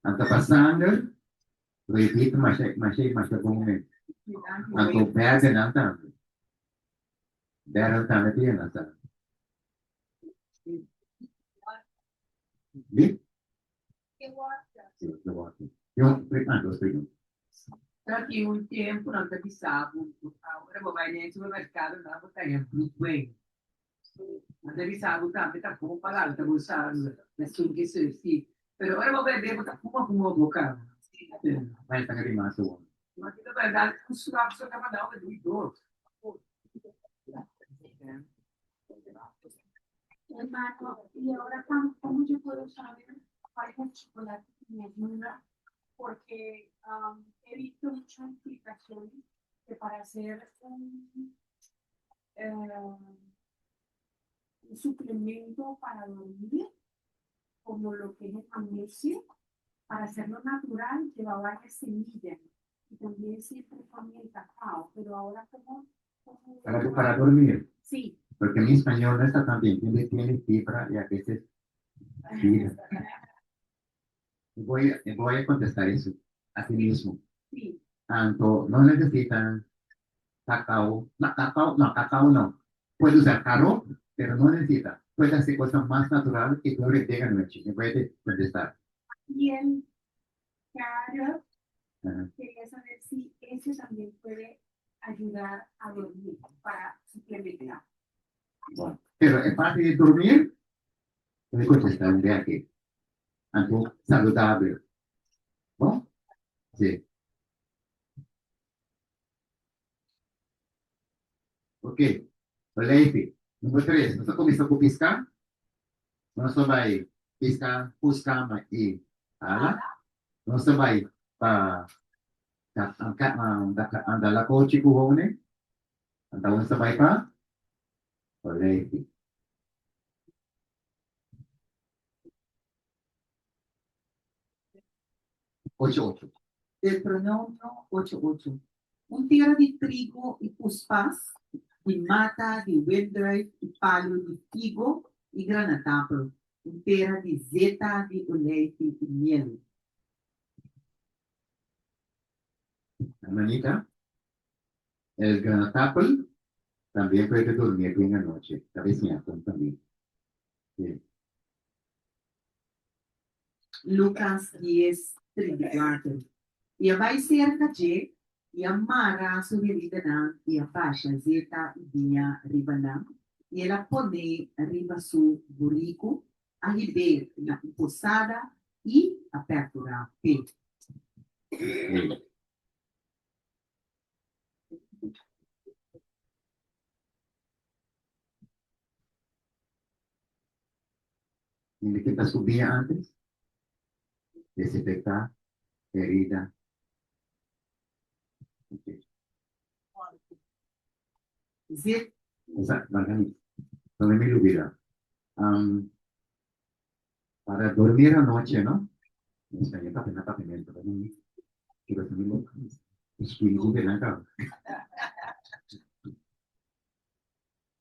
Anto pa sanger Repito masha masha y masha bon mes. Anto berde nan tambe. Berde nan tambe ta yena sa. Bi? Sí, ke wortel. Yo, ah, dos pregunta. Ta tin un tempu nan ta bisa bo, ora bo bai den supermercado nan bo ta haña bloedwijn. Nan ta bisa bo tambe ta bon pa lanta bo sanger, esun ke esei si. Pero ora bo bebe bo ta fuma fuma bo boka. Vai sanger di mas awor. Ma tin ta berdad un slap so ta manda bo dui dos. Hermano, y ahora cómo yo puedo saber cuál es el chocolate que me ayuda? Porque he visto muchas explicaciones que para hacer un un suplemento para dormir, como lo que es el magnesio, para hacerlo natural lleva varias semillas y también siempre pone el cacao, pero ahora como... Para, para dormir. Sí. Porque mi español no está tan bien, tiene, tiene fibra y a veces fibra. Voy, voy a contestar eso a sí mismo. Sí. Anto, no necesitan cacao, no, cacao, no, cacao no. Puede usar carob, pero no necesita. Puede hacer cosas más natural que duren den anochi. Me puede contestar. Y el carob, quería saber si ese también puede ayudar a dormir para suplementar. Bueno, pero e parte di dormir, puede contestar un día aki. Anto saludabel. Bon? Sí. Ok, oleifi. Number tres, nos a kuminsá ku piská. Nos ta bai piska, puskama i hala. Nos ta bai pa Andalakochi ku Hone. Anto nos ta bai pa oleifi. Ocho ocho. Deuteronomio ocho ocho. Un tera di trigo i puspas, di mata di wendruif i palu di figo i granatapel, un tera di zeta di oleifi i miel. Hermanita, el granatapel también puede dormir bien anoche, ta besiña con también. Sí. Lukas dies, 34 I a bai serka dje, i a mara su heridanan, i a basha zeta i biña riba nan, i el a pon'é riba su buriku, a hib'é na un posada i a pèrkurá p'e. Hende ke ta subia antes, desinfecta herida. Zet. Esa, Margarita, no me lubida. Um, para dormir anoche, no? En español, papel, papel, papel, Quiero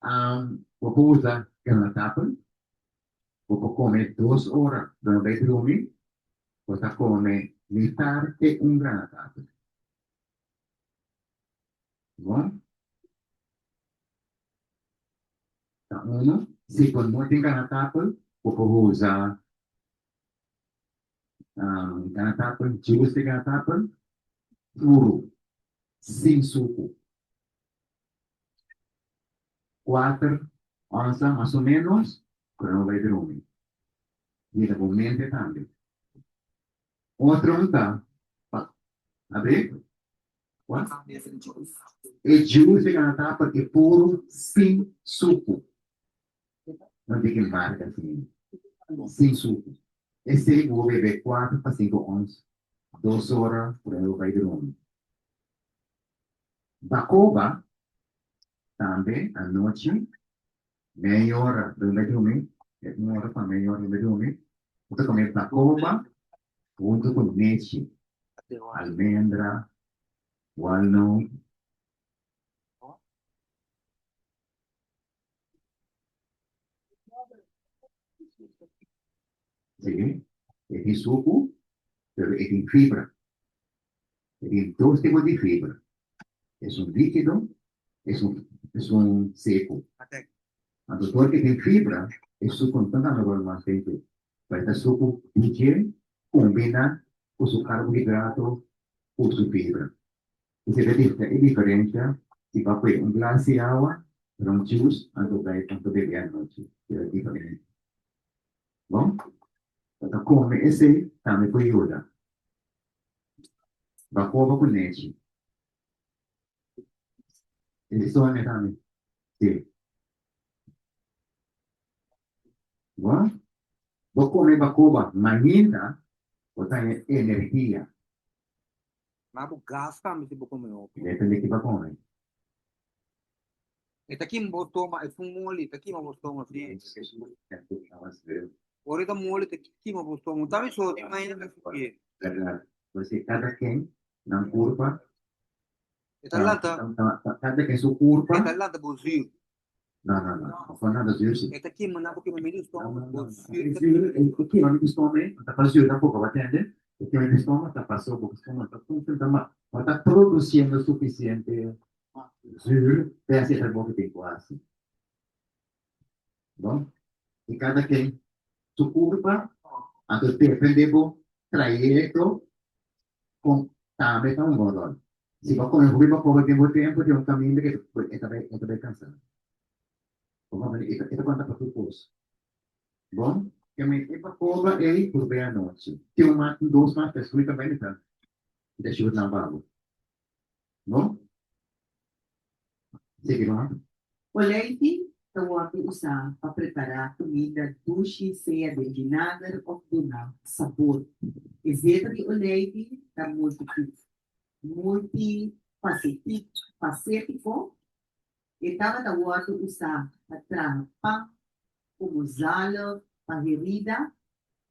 Um, bo por usa granatapel, bo por come dos ora prome bai drumi, bo ta come mitar te un granatapel. Bon? Ta uno. Si bo no tin granatapel, bo por usa um, granatapel, juice di granatapel, puro, sin suku. Kuater onsa mas o ménos ku no bai drumi. Mira bo mente tambe. Otro un ta pa abri What? E juice di granatapel e puru sin suku. No di ki marka sin sin suku. Esei bo bebe kuater pa sinku ons dos ora prome bo bai drumi. Bakoba tambe anochi mei ora prome bai drumi, un ora pa mei ora prome bai drumi, bo ta kome bakoba huntu ku nechi, almendra, walnoot. Sí, e tin suku, pero e tin fibra. E tin dos tipo di fibra. Esun líkido, esun esun seku. Anto dor ke tin fibra, e suku no ta dando ròl mas den dje. Pero e ta suku di dje kombina ku su karbohidrato ku su fibra. Esei ta e diferensha si bo a pue un glas di awa pero un juice anto bai anto bebe anochi. Esei ta e diferensha. Bon, bo ta kome esei tambe por yuda. Bakoba ku nechi. Esei soña tambe. Si. Bon, bo kome bakoba mainta bo ta haña energia. Ma bo gas tambe si bo kome hopi. Depende ki bo kome. E ta kima bo stoma, esun moli ta kima bo stoma si. Ora e ta moli ta kima bo stoma. Ta mi so di mañana ta subi. Berdad. Pues kada ken nan kurpa. E ta lanta. Kada ken su kurpa. E ta lanta bo zuur. No, no, no. No fue nada zuur si. E ta kima nan bo kima medio stoma. No, no, no. E zuur, e kima mi stoma, ta pa zuur tampoco, bo atende? E kima mi stoma ta paso bo stoma ta funciona ma ta produciendo suficiente Zuur te hasi e trabou ku tin ku hasi. Bon, i kada ken su kurpa, anto depende bo trayekto kon tambe ta un bon ròl. Si bo kome hopi bo koba den bo tempu den un kaminda ke e ta bai e ta bai kansa. Bo komprende? E ta konta pa tur kos. Bon, ke mi e pa koba ei por bai anochi. Tin un mas, un dos mas, tres, mi ta bai mi ta mi ta shuta nan pa bo. No? Sigui no? Olijfi ta wòrdu usá pa prepará kuminda dushi sea den binager òf duna sabor. E zeta di olijfi ta multifasétiko, e tabata wòrdu usá pa traha pan, komo zalf pa herida,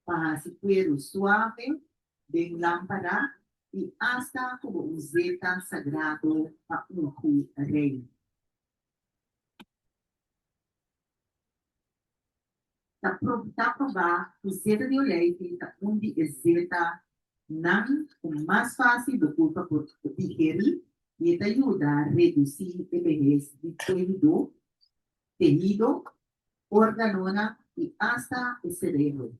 pa hasi kueru suave, den lámpara i asta komo un zeta sagrado pa ungi rei. Ta ta probá ku zeta di oleifi ta un di e zetanan ku mas fásil bo kurpa por digerí i e ta yuda redusí e behes di tehido, tehido, órganonan i asta e serebro.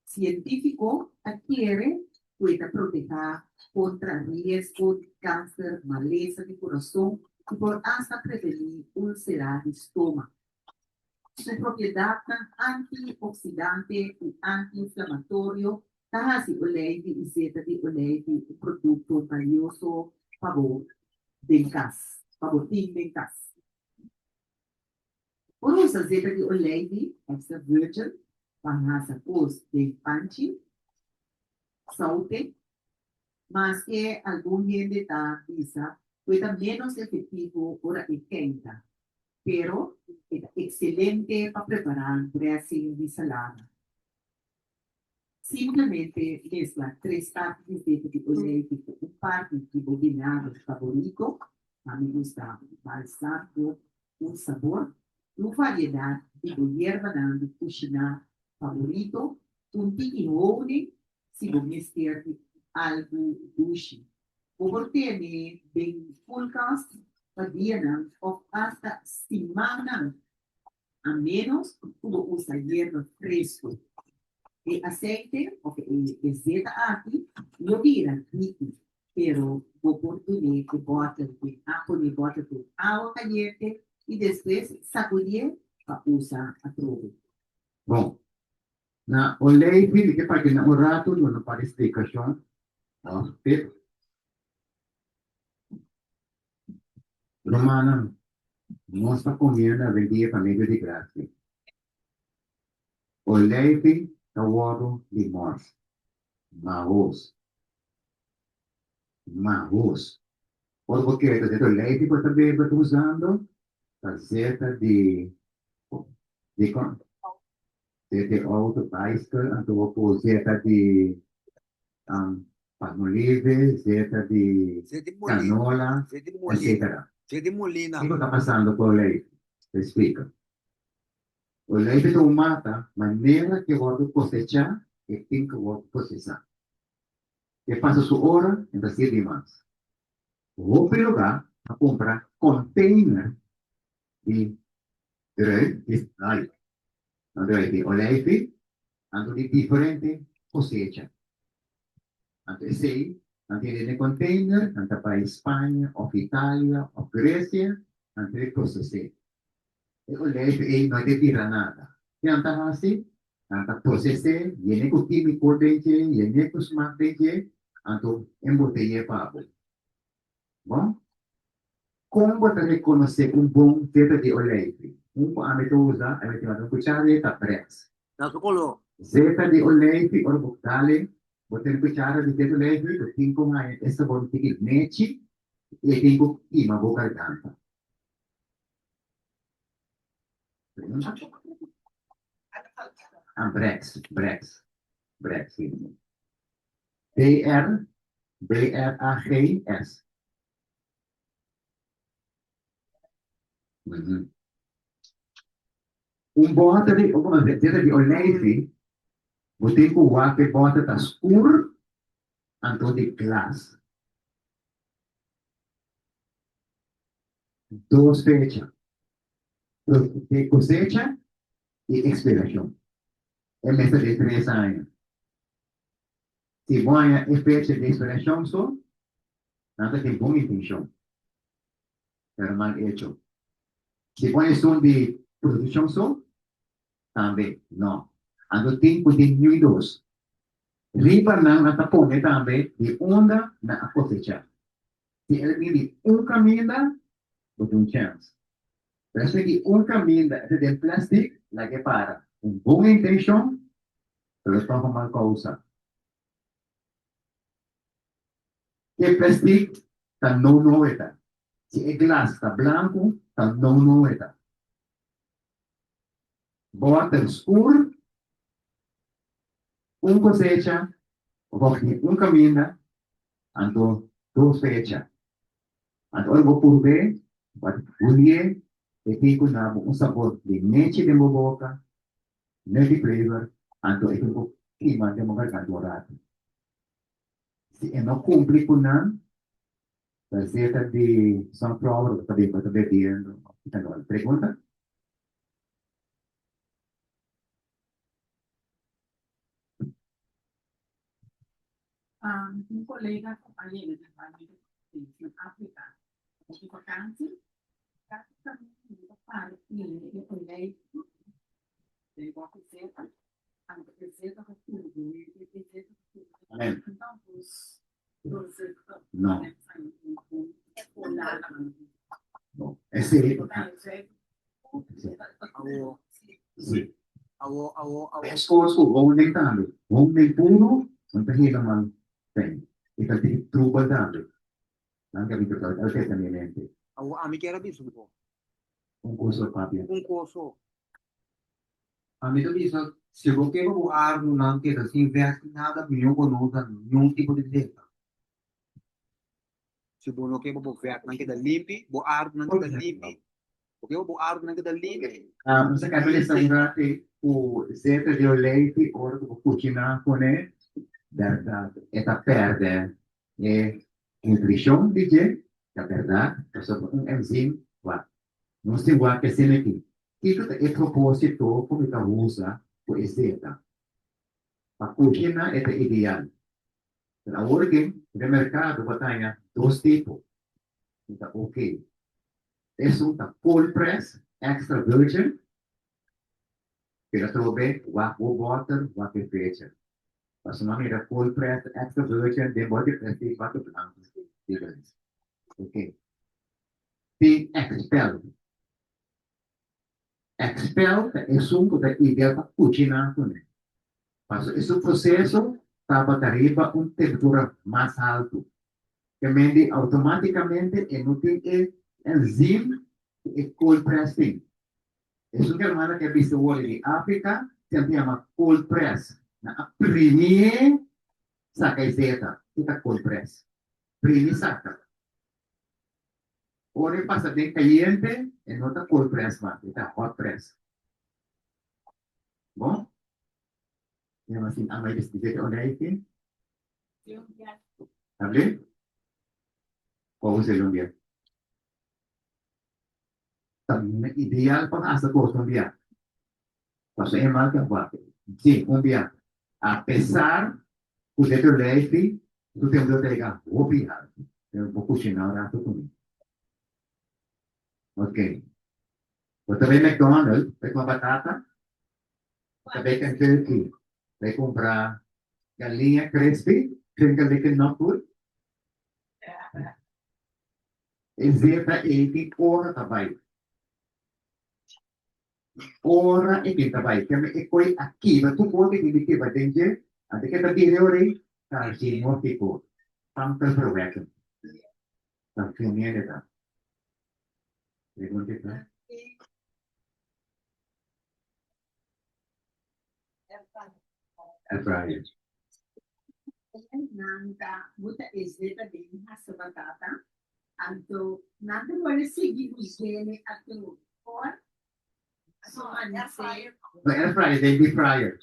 Sientífiko ta kere ku e ta protehá kontra riesgo di kanser, malesa di kurason i por asta prevení úlsera di stoma. Su propiedatnan antioksidante i antiinflamatorio ta hasi oleifi i zeta di oleifi un produkto balioso pa bo den kas, pa bo tin den kas. Por usa zeta di oleifi extra virgin pa hasa kos den panchi, saute, maske algun hende ta bisa ku e ta ménos efektivo ora e keinta. Pero e ta ekselente pa prepará dressing di salada. Simplemente mezcla tres parti di zeta di oleifi cu un parti di bo vinagre favorito, ami gusta balsamico, un sabor y un variedad di bo yerbanan di cushina favorito, un tiki honing si bo mester di algu dushi. Bo por tene den koelkast pa dianan of asta simannan, a ménos ku bo usa yerba fresku. E aseite of e zeta aki lo bira diki, pero bo por dun'é e bòtel den pone e bòtel den awa kayente i despues sakudié pa usa atrobe. Bon, na oleifi mi ke papia na un ratu duna un par di splikashon òf tip. Rumannan, nos ta komiendo awendia pa medio di grasia. Oleifi ta wòrdu di mòrs, mahos, mahos. Ora bo kere ta zeta oleifi bo ta bebe ta usando ta zeta di di kon? Zeta di outo, baiskel, anto bo por zeta di palmolive, zeta di canola, etcetera. Kiko ta pasando ku oleifi? Ta splika. Oleifi ta un mata manera ke wòrdu kosechá e tin ke wòrdu prosesá. E pasa su ora e ta sirbi mas. Hopi lugá ta kumpra container di druif, di, ay, no druif, di oleifi Anto di diferente kosecha. Anto esei nan tene den e container, nan ta bai Spaña of Italia of Grecia, nan ta proces'é. E olijf ei no ta bira nada. Ke nan ta hasi? Nan ta proces'é, yen'é ku kímiko den dje, yen'é ku smak den dje, anto embotey'é pa bo. Bon, kon bo ta rekonosé un bon zeta di oleifi? Un ku ami ta usa, ami ta manda un kuchara di e ta Brex. Na su koló. Zeta di oleifi, ora bo dale, bo tene kuchara di zeta di oleifi, bo tin ku haña e sabor un tiki nechi i e tin ku kima bo garganta. Ah, Brex, Brex, Brex, si. BR, B-R-A-G-S. Un bòter di, un zeta di oleifi, bo tin ku wak e bòter ta skur anto di glas. Dos fecha, di kosecha i ekspirashon. E mester di tres aña. Si bo haña e fecha di ekspirashon so, nan ta tin bon intenshon, pero mal echo. Si bo haña esun di produkshon so, tambe no. Anto tin ku tin niun dos. Riba nan a ta pone tambe di unda nan a kosechá. Si el bin di un kaminda, bo tin un chèns. Pero si di un kaminda e ta den plèstik, laga e para. Un bon intenshon, pero tòg un mal kousa. E plèstik ta no no e ta. Si e glas ta blanku, ta no no e ta. Bòter skur, un kosecha, òf di un kaminda, anto dos fecha. Anto ora bo purb'é, bo a hulié, e tin ku na bo un sabor di nechi den bo boka, nutty flavor, anto e tin ku kima den bo garganta un ratu. Si e no kumpli ku nan, ta zeta di sunflower bo ta bo ta bebiendo òf ethanol. Pregunta? Un kolega ku a yega di bai na Afrika di vakansi, práktikamente mi ta para tene e oleifi den boka zeta, anto e zeta ta turbi, e zeta ta turbi. Entonces, No. Esei. Sí. Meskos ku honing tambe. Honing puru no ta helemaal fijn. E ta tin trubel tambe. Nan ke mi ta alke ta mi mente. Awo ami kier a bisa un kos. Un kos so papia. Un kos so. Ami ta bisa, si bo ke pa bo ardunan keda sin vèt sin nada, mihó bo no usa niun tipo di zeta. Si bo no ke pa bo vètnan keda limpi, bo ardunan keda limpi, bo ke pa bo ardunan keda limpi. Nos a kaba lesa un rati ku zeta di oleifi ora ku bo kuchiná kuné, bèrdat e ta pèrdè e nutrishon di dje, ta bèrdat, pasobra un enzim wak. Nos tin wak esei aki. Kiko ta e propósito ku mi ta usa ku e zeta? Pa kushina e ta ideal. Pero awor aki den merkado bo ta haña dos tipo ku ta ok. Esun ta cold press extra virgin, pero atrobe wak bo bòter, wak e fecha. Pasobra mi a mira cold press extra virgin den bòter di plastic wak e blanku. Diferens. Ok. Tin expel. Expel ta esun ku ta ideal pa kuchiná kuné. Paso e su proseso tabata riba un temperatura mas haltu. Ke mende outomátikamente e no tin e enzim ku e cold press tin. Esun hermana ku a bista wòrdu di Afrika siempre yama cold press. Nan a primié saka e zeta ku ta cold press. Primi saka. Ora e pasa den kayente, e no ta cold press mas, e ta hot press. Bon? E mas tin ama e bisti olijfje. Hable? Kua usa lumbia? Ta ideal pa hasta kos un bia. Pasobra e mal ta wak. Sí, un bia. A pesar ku dentro olijfje, su temperatura ta yega hopi haltu. Pero bo kushiná un ratu kuné. Ok. Bo ta bai McDonald, bai kuma batata, bo ta bai Kentucky, bai kumpra galiña crispy, finger licking not good. E zeta ei tin ora ta bai. Ora e tin ta bai. Keme e koi a kiba tur kos ke tin di kiba den dje, anto ke ta bira ora ei, carcinótico, kankerverwekkend. Ta fumende ta. Pregunta ta. Air fryer. Nan ta buta e zeta den hasa batata, anto nan ta wòrdu sigui us'é atrobe. Por so anisé. No air fryer, den deep fryer.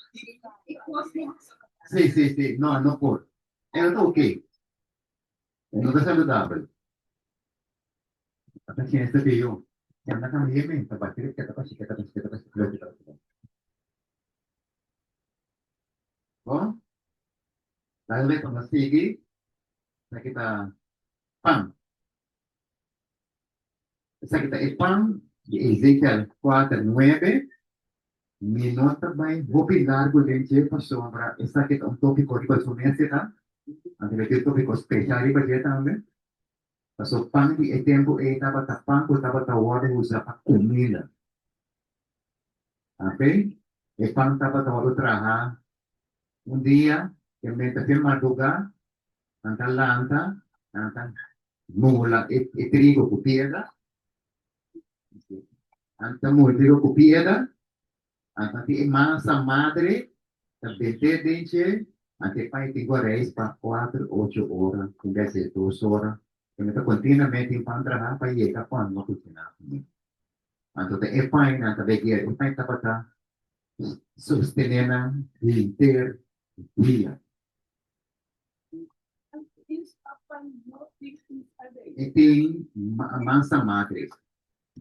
E kos di hasa batata. Si, si, si. No, no por. E no ta ok. E no ta saludabel. Ata cien esta biyo. Anda kama yeme, ta bati keta pashi, keta pashi, keta pashi, keta pashi. Bon? Tal vez cuando sigui, esaki ta pan. Esaki ta e pan di Ezekiel 4, 9. Mi no ta bai hopi largu den dje pasobra esaki ta un tópiko riba su mes ta. Anto mi tin un tópiko spesial riba dje tambe. Pasobra pan di e tempu ei tabata pan ku tabata wòrdu usa pa kuminda. Oké, e pan tabata wòrdu traha un dia, e mester fin mardugá, nan ta lanta, nan ta mula e trigo ku piedra. Nan ta mula e trigo ku piedra, anto tin e masa madre ta bent'é den dje, anto e pan tin ku a reis pa kuater, ocho ora, tin bes e dos ora. E mester kontinuamente tin pan traha pa yega kuando no kushiná kuné. Anto ta e pan nan ta beguer, e pan tabata sostené nan henter dia. E tin mansa madre.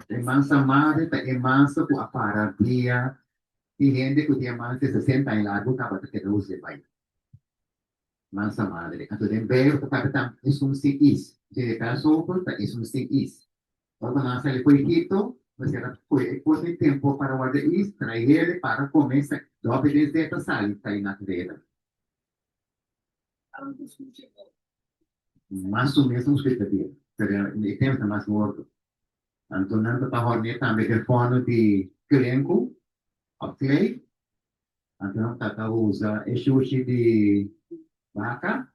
E mansa madre ta e mansa ku a para dia tin hende ku tin e mansa 60 aña largu kaba ta keda us'e bai. Mansa madre. Anto den Bijbel ta papia tambe esun sin is. Dje Passover ta esun sin is. Ora ku nan a sali for Egipto, mester a kohe e kos den tempu para warda is, trae hende para kome sa dòpi den zeta sali ta i na kreda. Mas o mes un skrita dia, pero e tempu ta mas gordo. Anto nan ta ta horne'é tambe den forno di klenku òf klei. Anto nan ta ta usa e shushi di baka.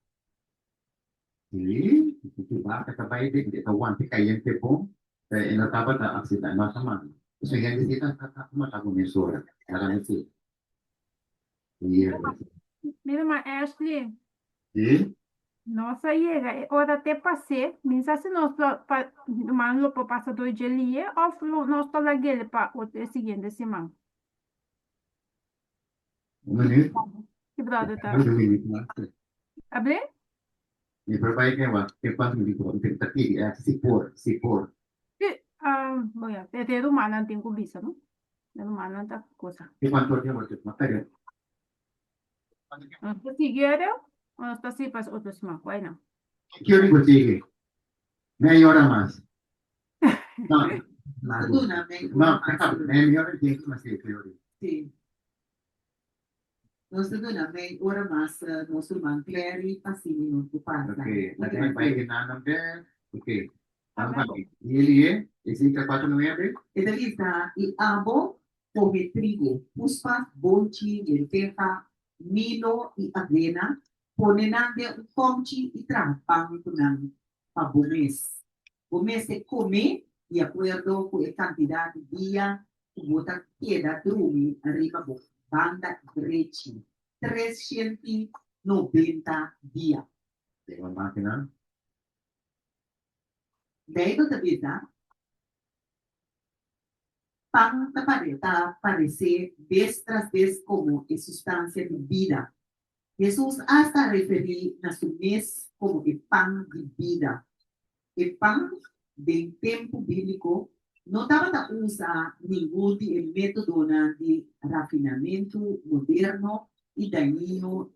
Sí, shushi di baka ta bai den, e ta wanta kayente bon. Pero e no tabata akseptá, e no ta manda. Pasobra hende si ta ta mata ku mesora, laga mi si. Mira ma Ashley, Si? nos a yega e ora te pas'é, mi sa si nos lo pa man lo por pasa door dje lie of lo nos ta lag'el pa otro e siguiente siman. Un minuut. Ki brother ta? Un minuut mas. Ablé? Mi por bai den wak te cuanto mi por. Mi ta pidi eh, si por, si por. Si, ah, bon ya, te te rumannan tin cu bisa, no? E rumannan ta cosa. Te cuanto tiempo te ma perde. Nos ta sigui ero o nos ta sigui pas otro siman? Guai no. Ki ora bo sigui? Meia ora mas. No, Duna mei no, ora mas. meia ora tin mas ki ora. Si. Nos ta duna mei ora mas nos ruman Clary pa sigui nos ku pasa. Ok, laga mi bai den nan bek. Ok, vamos bai. Elie, Ezekiel 4 nuebe. E ta bisa, I abo kohe trigo, puspas, bonchi, lenteha, milo i avena, pone nan den un komchi i traha pan ku nan pa bo mes. Bo mester kome di akuerdo ku e kantidat di dia ku bo ta keda drumi riba bo banda drechi, 390 dia. Den un mákina. Beibel ta bisa, Pan ta ta paresé bes tras bes komo e sustansia di bida. Hesus asta a referí na su mes komo e pan di bida. E pan den tempu bíbliko no tabata usa ningun di e métodonan di rafinamentu moderno i dañino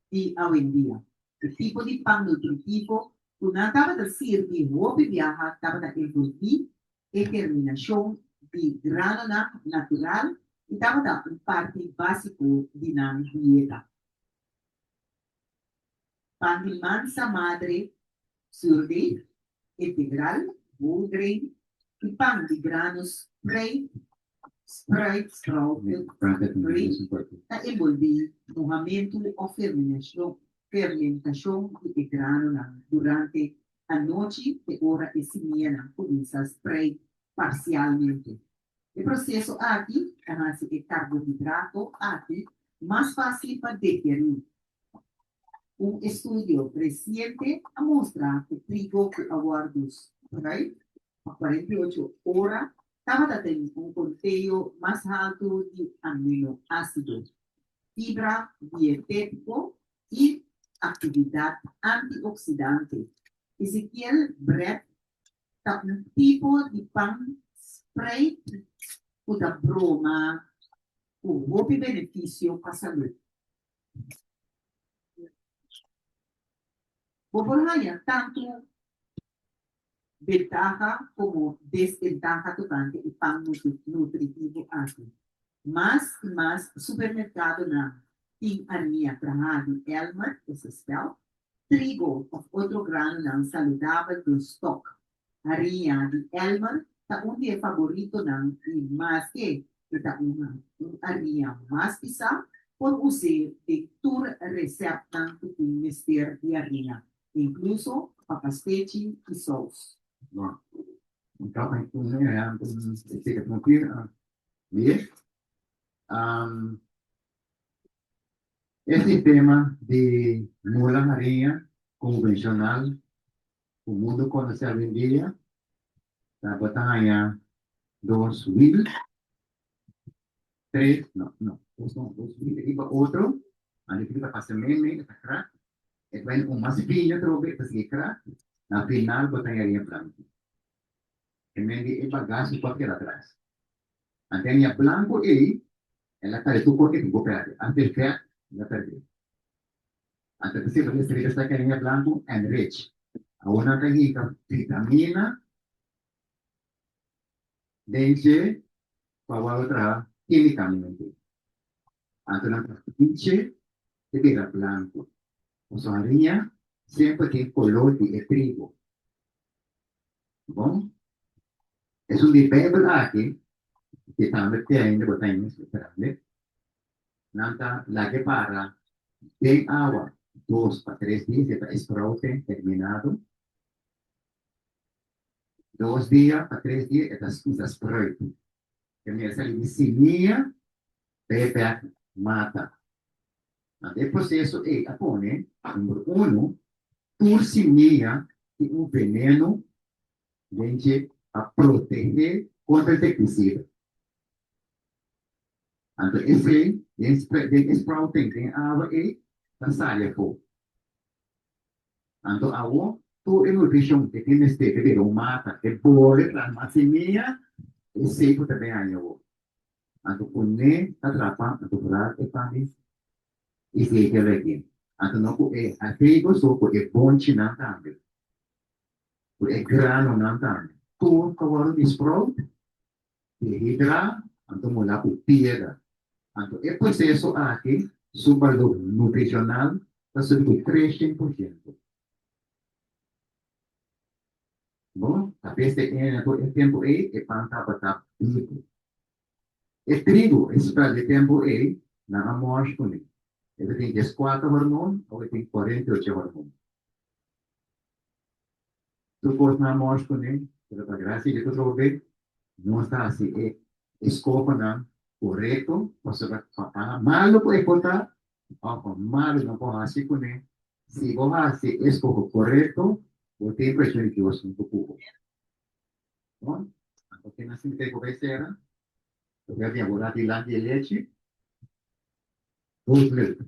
di awendia. E tipo di pan nutritivo ku nan tabata sirbi hopi biaha tabata envolví e germinashon di granonan natural i tabata un parti básiko di nan dieta. Pan di mansa madre, surdeeg, integral, whole grain, i pan di grano spreit, spruit, sprouted grain, ta enbolbí muhamentu òf fermentashon di e granonan durante anochi te ora e simianan kuminsá spreit parsialmente. E proseso aki ta hasi e karbohidrato aki mas fásil pa digerí. Un estudio resiente a mustra ku trigo ku a wòrdu spruit pa 48 ora tabata tin un konteo mas haltu di aminoásido, fibra dietétiko i aktividat antioksidante. Ezekiel Brett ta un tipo di pan spreit ku ta broma ku hopi benefisio pa salú. Bo por haña tantu bentaha komo desbentaha tokante e pan nutritivo aki. Mas i mas supermerkadonan tin aria traha di elmer, esta spelt, trigo òf otro granonan saludabel den stòk. Haria di elmer ta un di e faboritonan i maske e ta un un haria mas pisá, por us'é den tur resèptnan ku tin mester di haria, inkluso pa pastechi i sous. Bon, un kap un ehèmpel, esei ta un Mire, e sistema di mula hariña konvenshonal ku mundu konosé awendia ta bo ta haña dos wil, tres, no, no, dos no, dos wil riba otro, anto e ta pasa meimei, e ta krak, e ta bai un mas fino atrobe, e ta sigui krak, na final bo ta haña hariña blanku. E men di e bagashi ku a keda atras. Anto e aña blanku ei, el a pèrdè tur kos ke tin ku pèrdè. Asta e vèt, el a pèrdè. Anto p'esei bo mester ripesá ke aña blanku enrich. Awor nan ta hinka vitamina den dje pa wòrdu traha kímikamente. Anto nan ta pinche te bira blanku. Pasobra hariña semper tin koló di e trigo. Bon, esun di Bijbel aki, ki tambe te ainda bo ta inicio grande, nan ta lag'e para den awa dos pa tres dia, si ta sproute terminado. Dos dia pa tres dia e ta kuminsá spruit. E mester sali di simia pa e bek mata. Anto e proseso ei a pone, number uno, tur simia tin un veneno den dje pa protehé kontra insektisida. Anto esei den den e sprouting den awa ei ta sali afó. Anto awo tur e nutrishon ke tin mester ta bira un mata, e bole tras mas simia, esei ku ta bin haña awo. Anto kuné ta trapa, anto foral e pan di Ezekiel aki. Anto no ku e trigo so, ku e bonchinan tambe, ku e granonan tambe. Tur ta wòrdu di sprout, dehidrá, anto mulá ku piedra. Anto e proseso aki su balor nutrishonal ta subi ku 300%. Bo ta bes te ene ku e tempu ei e pan tabata bibu. E trigo e spel di tempu ei nan a mòsh kuné. E ta tin 14 hormon awe e tin 48 hormon. Tur kos nan a mòsh kuné, pero pa grasia di Dios atrobe nos ta hasi e eskohonan korekto pasobra pa malu ku e por ta òf pa malu nan por hasi kuné. Si bo hasi e eskoho korekto, bo tin impreshon di Dios huntu ku bo. Bon, anto kina sinti ku bai sera? Bo ta bin awor dilanti e lechi. Goat milk.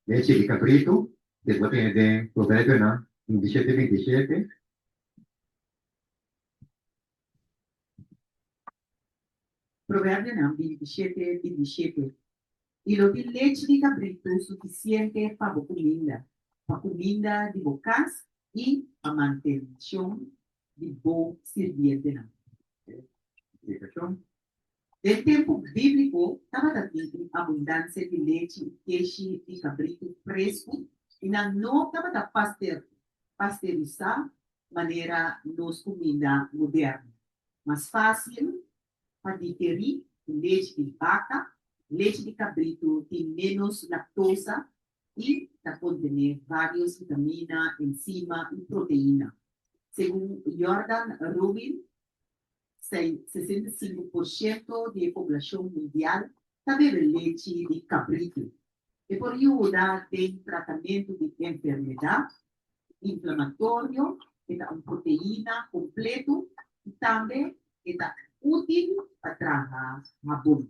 Lechi di kabritu, ke bo tene den Proverbionan 27, 27. Proverbionan 27, 27. I lo tin lechi di kabritu sufisiente pa bo kuminda, pa kuminda di bo kas i pa mantenshon di bo sirbientenan. Den tempu bíbliko tabata tin un abundansia di lechi i keshi di kabritu fresku i nan no tabata pasterisá manera nos kuminda moderno. Mas fásil pa digerí ku lechi di baka, lechi di kabritu tin ménos laktosa i ta kontené vários vitamina, enzima i proteina. Segun Jordan Rubin, 65% di e poblashon mundial ta bebe lechi di kabritu. E por yuda den tratamentu di enfermedat inflamatorio, e ta un proteina kompletu i tambe e ta útil pa traha habon.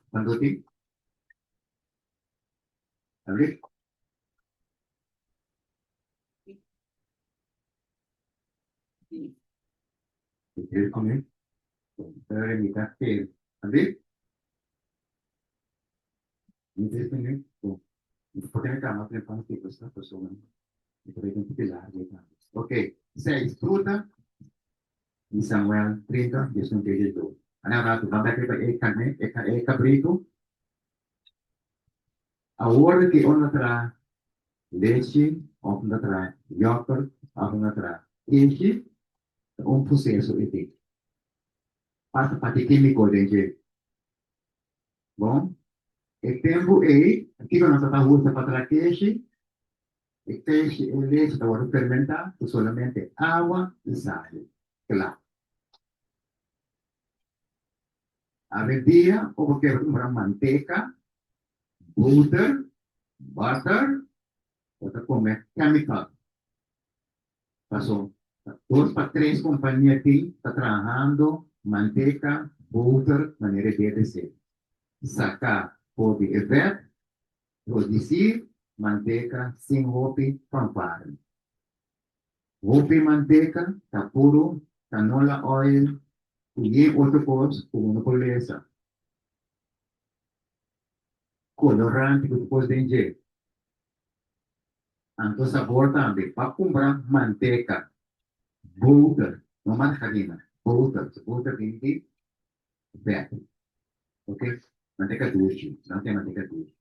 Cuanto tin? Abri. Escribe con él. Pero mitad que abri. Ok, seis fruta di Samuel 30, 11 te 12. Ana rato, ban bek riba e carne, e cabrito. Awor ki unda tra lechi, of unda tra yoghurt, of unda tra keshi, ta un proceso e tin. Pasa parti quimico den dje. Bon, e tempu ei, kiko nos ta usa pa traha keshi? E keshi, e lechi ta wòrdu fermentá ku solamente awa i sal. Kla. Awendia bo por kere kumpra manteka, boter, butter, bo ta kome chemical. Paso dos pa tres kompania tin ta trahando manteka, boter manera e debe ser. Saka for di e vet, produsí manteka sin hopi fanfare. Hopi manteka ta puru canola oil ku yen otro kos ku bo no por lesa. Kolorante ku ta pos den dje. Anto sabor tambe. Pa kumpra manteka, boter, no margarina, boter, so boter tin di vet. Ok, manteka dushi, nan tin manteka dushi.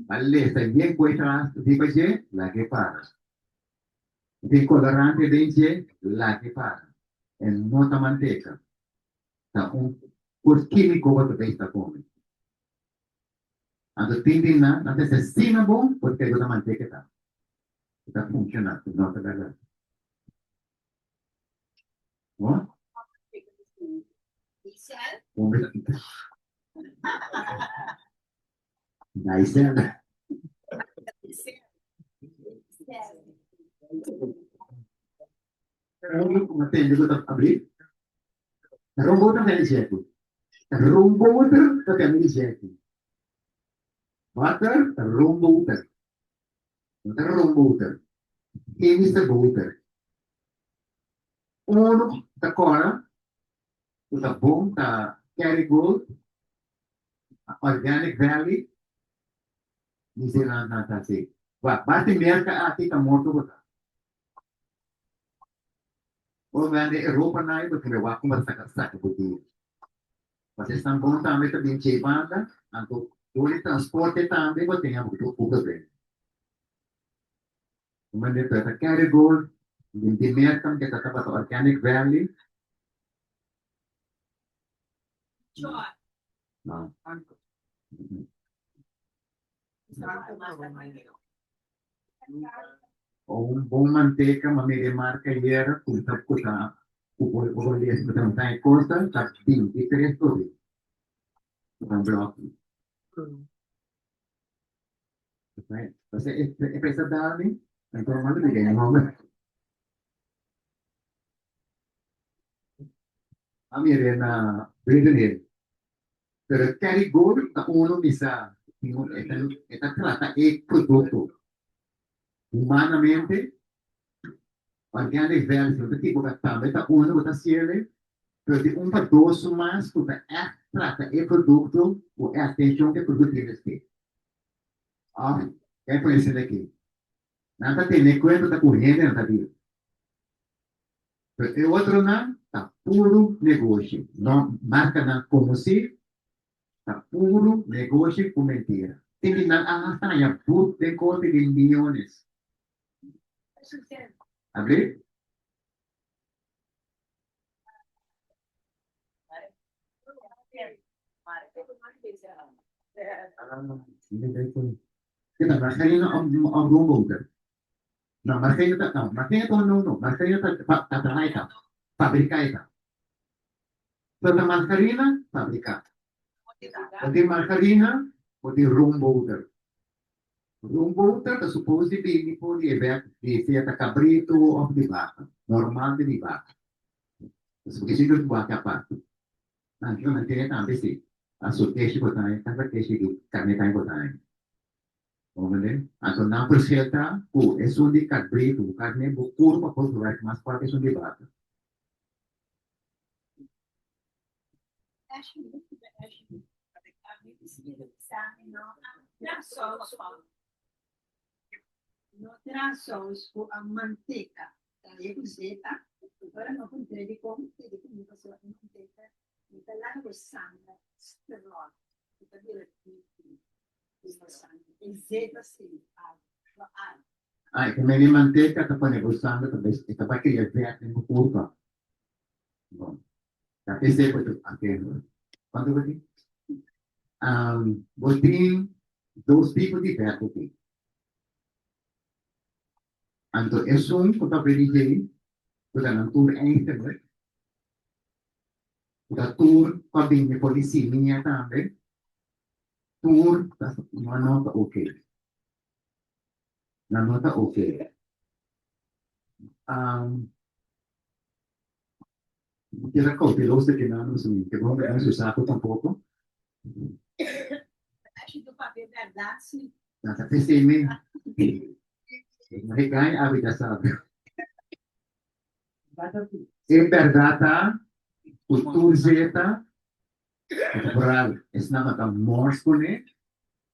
Pa lesa yen ku e tras riba dje, laga e para. Tin kolorante den dje, laga e para. E no ta manteka, ta un kos kimiko bo ta bay ta kome. Anto tin di nan, nan ta hasi asina bon porque e ta manteka ta. E ta funciona, no ta berdad. Naisel. Atende ku ta abrí. Roomboter ta di Jackie. Roomboter ta tende di Jackie. Water ta roomboter. No ta roomboter. Chemische boter. Unu ta kòrda ku ta bon ta Kerrygold, Organic Valley, New Zealand nan ta hasi. Wak, basta e merka aki ta morto bo ta. Bo bende e ropa nan bo kere wak kuma saka saka bo dia. Pas esnan bon tambe ta bin dje banda, anto dor di transporte tambe bo tin bo por kumpra bende. Bo mende ta Kerrygold, bin di Merka ke ta tabata Organic Valley. No. Un bon manteka ma mira e marka ayera ku ta ku ta ku bo bo lesa ku ta ta e kosta ta 23 florin un bloki. Pasobra e pesa dal mi anto manda mi den homber. A mira na Bradenhill. Pero Kerrygold ta uno mi sa e ta trata e producto humanamente. Organic Valley si no ta ekiboca tambe ta uno cu ta haciele, pero tin un pa dos mas cu ta echt trata e producto cu e atencion cu e producto tin mester. Of ke pone esei aki? Nan ta tene cuenta ta cu hende nan ta deal. Pero e otronan ta puru negoshi. No markanan konosí, ta puru negoshi ku mentira. Tin di nan a hasta haña but den korte di miyones. Abrí? Kita margarina òf roomboter? No, margarina ta, no, margarina ta no, no, margarina ta, ta, ta traha e ta, fabrica e ta. So ta margarina, fabrica. Bo tin margarina, bo tin roomboter. Roomboter ta suppose di bini for di e bek di sea ta cabrito of di vaca, normal di vaca. Pasobra ke siempre bo wak apart. Nan kiko nan tene tambe si, a su keshi bo ta, kasa keshi di carne tambe bo ta. Comprende? Anto nan verschil ta ku esun di kabritu ku karne bo kurpa por gebruik mas fuerte esun di baka. No traha sous ku a manteka, traha ku zeta, ora no puntra dikon, te di ku mi pasobra e manteka no ta laga bo sanger stròt, e ta bira diki den bo sanger, e zeta si lo arde. Ah, e ta mende manteka ta pone bo sanger ta e ta bai kria vèt den bo kurpa. Bon, ta p'esei bo ta ake. Kuantu bo tin? Bo tin dos tipo di vèt bo tin. Anto esun ku ta bini djei, ku ta nan tur eigenlijk, ku ta tur ku a bini for di simia tambe, tur ta nan no ta oke. Nan no ta oke. Mi keda kouteloso ke nan no mi ke bon ku saku tampoko. Nan ta p'esei mi regaña abi ta sabi. E bèrdat ta ku tur zeta vooral esnan ku ta mors kuné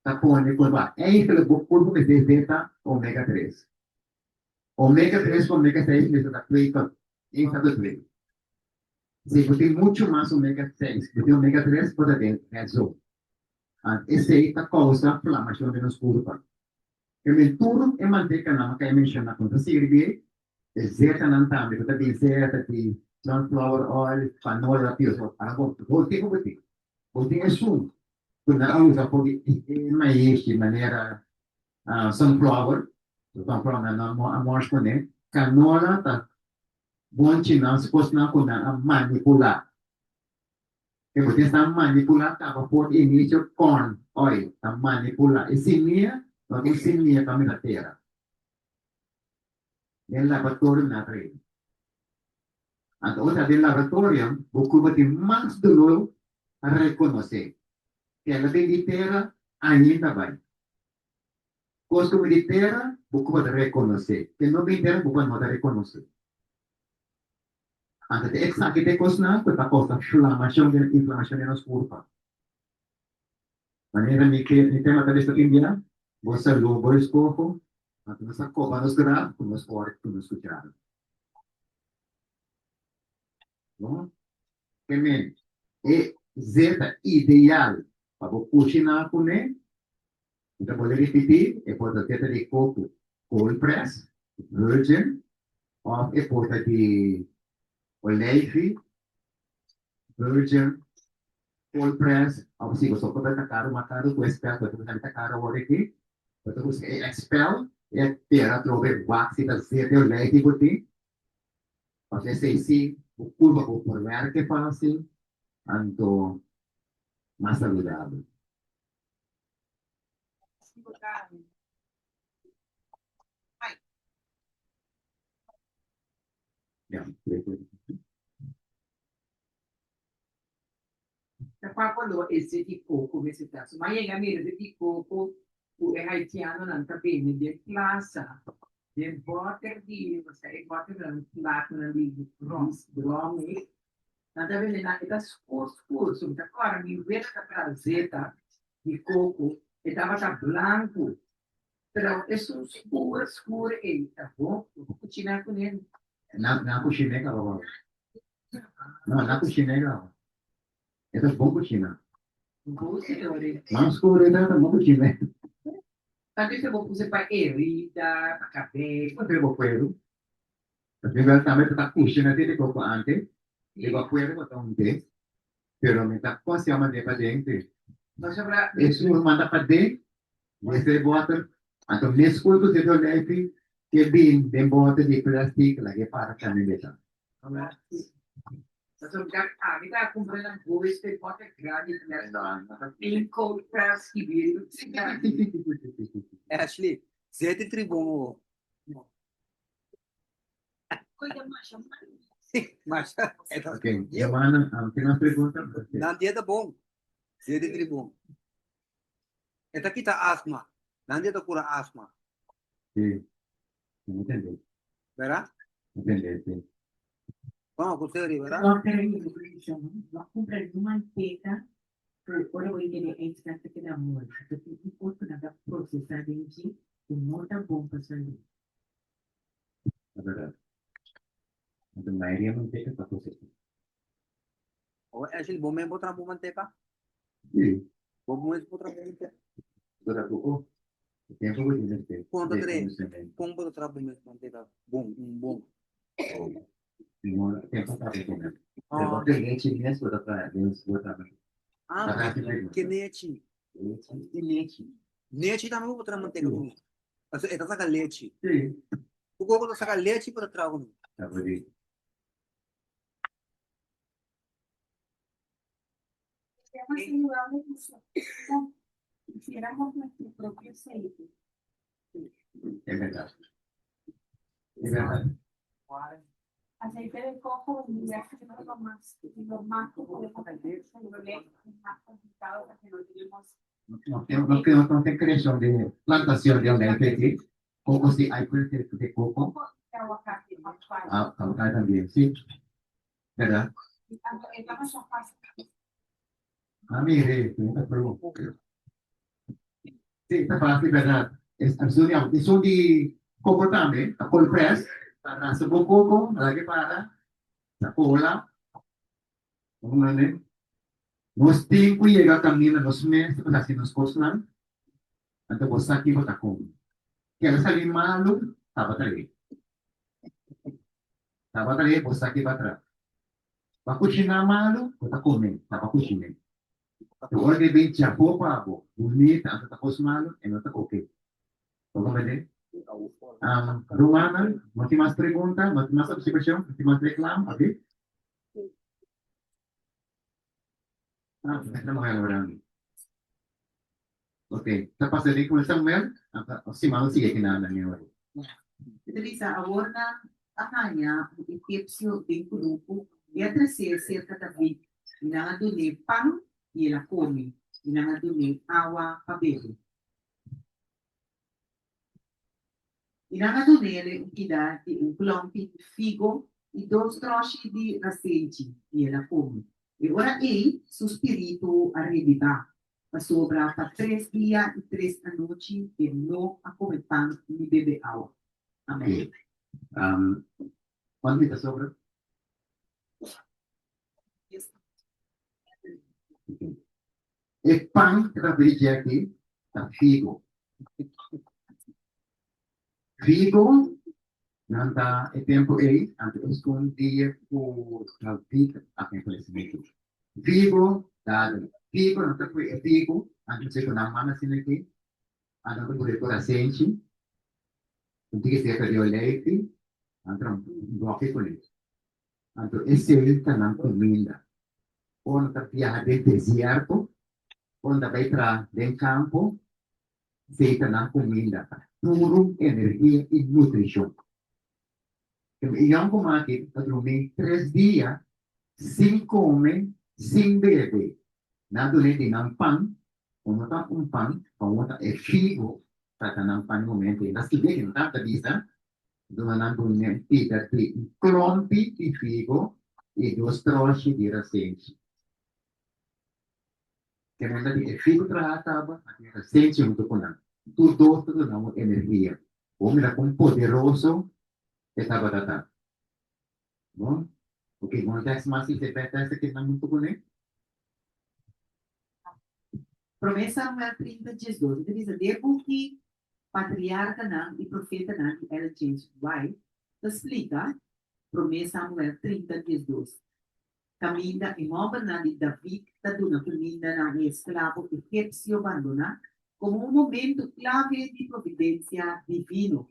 ta pone ku eigenlijk bo kurpo mester zeta omega tres. Omega 3 ku omega 6 mester ta twee tot één ta tot twee. Si bo tin muchu mas omega 6 bo tin omega 3 bo ta den red zone. Ant esei ta kousa flamashon den nos kurpa. E men tur e mantekanan ku a menshoná ku no ta sirbi ei, e zetanan tambe ku ta bin zeta di sunflower oil, canola, pio, ara bo bo tin ku bo tin. Bo tin esun ku nan a usa for di e maishi manera Sunflower, sunflower nan no a mors kuné. Canola ta bonchi nan kosnan ku nan a manipulá. E bo tin sta manipulá kaba for di inicio corn oil ta manipulá e simia no ta un simia pa mira tera den laboratorio nan a trae. Anto ora ta den laboratorio bo curpa tin mas dolor pa reconoce kela bin di tera ainda bai. Cos cu bin di tera bo curpa ta reconoce ke no bin di tera bo curpa no ta reconoce. Anto ta esaki ta e kosnan ku ta kousa flamashon den inflamashon den nos kurpa. Manera mi ke mi tema ta bisa tin bia, bo salú, bo eskoho, anto nos a koba nos graf ku nos fòrk ku nos kuchara. No? Ke men, e zeta ideal pa bo kushiná kuné, mi ta bolbe ripití, e por ta zeta di koko cold press, virgin, òf e por ta di oleifi, virgin, cold press, òf si bo so por ta karu mas karu ku espel, bo ta bisa mi ta karu awor aki, bo ta buska e espel, e tera atrobe wak si ta zeta e oleifi ku tin, pasobra esei si bo kurpa bo por wèrk fásil, anto mas saludabel. Ta pa koló e zeti koko mester ta. So m'a yega mira zeti koko ku e haitianonan ta bende den plasa, den bòter di, osea e bòternan platnan di rom ei. Nan ta bende nan, e ta skur skur. So mi ta kòrda mi wela ta traha zeta di koko, e tabata blanku. Pero esun skur skur ei ta bon, bo por kuchina kuné. Nan kushiné kaba bo. No, nan kushiné kaba. E ta bon kushina. Bon señores. Nan skur ei ta bon kushiné. Tantu esei bo puse pa herida, pa kabei. Bo bo kueru. Pasobra tambe bo ta kushina te di koko ante. Di bo kueru bo ta hunté. Pero mi ta konsehá mand'é paden sí. Pasobra. Esun manda paden, mester e bòter. Anto meskos ku señor Lefi ke bin den bòter di plastic lag'é para tambe beta. Pasobra ami ta kumpra nan hoes pe bòter grandi plastic. Tin cold press skibí riba. Ashley, zet e tribon awor. Masha. Ok, Giovanna, tin mas pregunta? Nan dieta bon. Zet e tribon. E ta kita asma. Nan dieta kura asma. Si. Mi entende. Verdad? Entende, si. Vamos ku serio, verdad? No, pero no kumpra ni manteca, ku ora bo yega den ijskast ta keda mol. Anto tin un kos ku nan ta prosesá den dje ku no ta bon pa salú. Ta berdad. Anto mayoria manteca ta procesa. Awo Ashley, bo mes bo traha bo manteca? Si. Bo mes bo traha bo manteca? Bo ta poco. E tempo bo tin mester. Con ta traha? Con bo ta traha bo mes manteca bon, un bon? No, tempo ta bo mes. Pero bo tin lechi mes bo ta traha, bo ta traha. Ah, ke lechi? Lechi di lechi. Lechi tambe bo por traha manteca ku. Pasobra e ta saka lechi. Sí. Ku koko ta saka lechi por ta traha ku mi. Ta por di. Sería más saludable que hiciéramos nuestro propio aceite. Es verdad. Es verdad. Aceite de coco vendría siendo lo más que podemos hacer, es más complicado porque no tenemos No no no tin creacion di plantacion di olijf aki. Coco si hay puede ser de coco. Coco y aguacate, papaya. Ah, aguacate también, sí. ¿Verdad? Es la más fácil. Ah, mire, ta pro. Sí, ta fácil, ¿verdad? Es absurdo. Esun di coco tambe, ta cold press, ta rasa bo coco, laga para, ta cola. Nos tin ku yega kaminda nos mes ta hasi nos kosnan, anto bo sa kiko ta kome. Keda sali malu, tabata e. Tabata e, bo sa ki batra. Bo a kushiná malu, bo ta kome, taba kushiné. Te ora ke bin chafó pa bo, bunita, anto ta kos malu, e no ta oke. Bo komprendé? Rumannan, no tin mas pregunta, no tin mas observashon, no tin mas reklamo, abi? Ah, esta mujer orando. Ok, ta pasa di con Samuel? Si mano sigue que nada mi ora. Teresa, awor nan a haña un egipsio den kunuku i a tres'é serka David, i nan a dun'é pan i el a kome, i nan a dun'é awa pa bebe. I nan a dun'é un pida di un klòmpi di figo i dos tròshi di rasenchi, i el a kome. E ora ei su spiritu a rebibá, pasobra pa tres dia i tres anochi e no a kome pan ni bebe awa. Amèn. Kuantu mi ta sobra? E pan ku ta pidi dje aki ta figo. Figo, nan ta e tempu ei, anto esun dia ku David a ten falesimentu. Figo, dadel. Figo, nan ta pui e figo, anto si ku nan man asina aki, anto nan ta pui ku rasenchi, un tiki seka di oleifi, nan tra un boki kuné. Anto esei ta nan kuminda. Ora nan ta biaha den desierto, ora nan ta bai traha den kampo, esei ta nan kuminda, puru energia i nutrishon. E yònkuman aki ta drumi tres dia sin kome, sin bebe. Nan a dun'é di nan pan, ku no ta un pan, pasobra ta e figo ta ta nan pan e momento ei. Nan skibí aki, nan tabata bisa Duna nan dune un pida di un klompi di figo i dos troshi di rasenchi. Kemenda di e figo traha kaba, a tin rasenchi huntu ku nan. Tur dos ta duna un energia. Bo mira kon poderoso e tabata ta. Bon, oke, bon tèks mas i se bètèsa ke nan huntu kuné. Promé Samuel 30, 12 ta bisa, Den buki Patriarkanan i Profetanan di Ellen James White ta splika Promé Samuel 30, 12, kaminda e hòmbernan di David ta duna kuminda na e esklabo egipsio bandoná komo un momentu klave di providensia divino.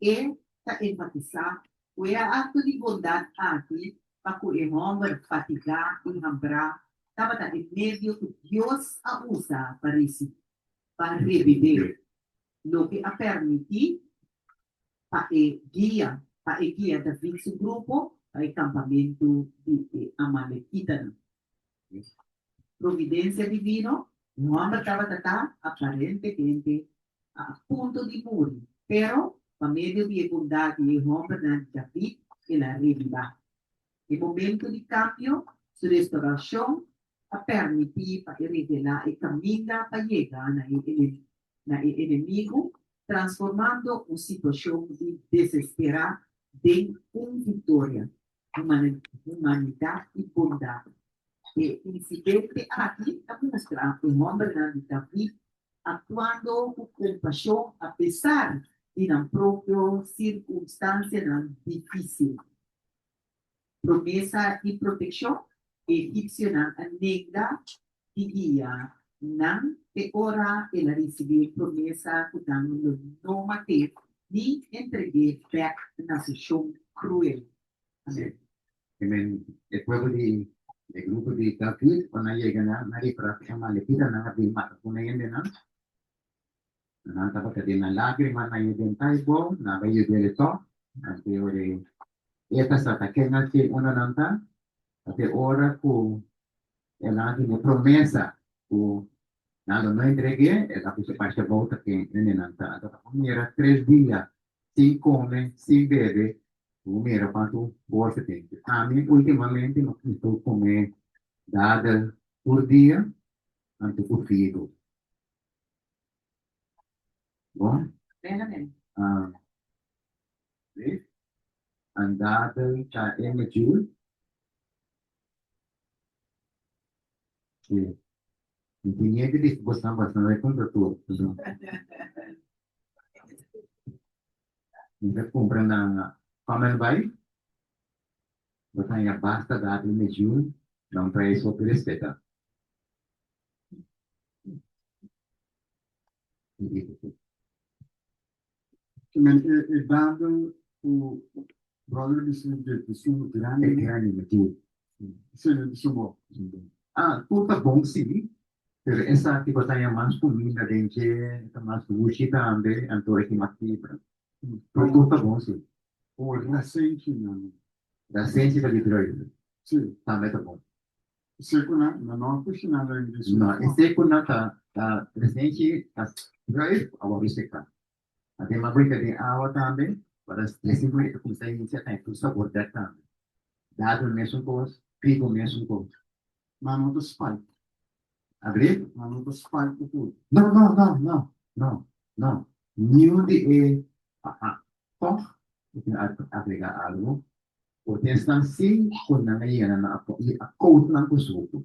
E ta enfatisá ku e akto di bondat aki pa ku e hòmber fatigá i hambrá tabata e medio ku Dios a usa pa risibí pa rebibé, loke a permití pa e guia pa e guia David su grupo pa e kampamentu di e amalekitanan. Providensia divino, e hòmber tabata ta aparentemente a punto di muri, pero pa medio di e bondat di e hòmbernan di David el a rebibá. E momento di kambio, su restaurashon a permití pa e revelá e kaminda pa yega na e na e enemigu, transformando un situashon di desesperá den un viktoria, humanidat i bondat. E insidente aki ta mustra e hòmbernan di David aktuando ku kompashon apesar di nan propio sirkunstansianan difísil. Promesa di protekshon, E egipsionan a nenga di guia nan te ora el a risibí un promesa ku nan lo no mat'é ni entreg'é bèk na su shon kruel. Amèn. Amen. E pueblo di e grupo di David ora nan yega na na ripara ku e amalekitanan a bin mata ku nan hendenan, nan tabata den nan lágrima, nan yega den tai bo, nan a bai yud'é tòg, anto ora e ta sa ta ken a ke unda nan ta, ta te ora ku el a hasi e promesa ku nan lo no entreg'é, el a puso pasha bou ta ken hende nan ta. Anto ta por mira tres dia sin kome, sin bebe, bo mira kuantu forsa tin. Ami ultimamente mi ta kome dadel tur dia anto ku figo. Bon? Amen, amen. Ah, sí. En dadel ta e medjool. Sí. Mi tin miedo di bosnan bosnan bai kumpra tur. Mi ta kumpra na Common Buy. Bo ta haña basta dadel medjool na un prijs hopi respeta. Men e e dadel ku brother bisa di esun grandi. E grandi medjool. Sí, esun bo. Ah, tur ta bon sí, pero esaki bo ta haña mas kuminda den dje, ta mas dushi tambe, anto e tin mas fibra. Pero tur ta bon sí. O rasenchinan. Rasenchi ta di druif. Sí. Tambe ta bon. Sekunan, nan no a kushiná den di su. No, e sekunan ta ta rasenchi ta druif awor seká. Ademas bo ta den awa tambe, para trese bo e kumsa hincha ta e sabor bek tambe. Dadel mesun kos, figo mesun kos. Nan no ta spike. Abri? Nan no ta spike ku tur. No, no, no, no, no, no. Niun di e, aha, tòg bo tin agregá algu. Bo tin esnan si ku nan a yena nan a kout nan ku suku.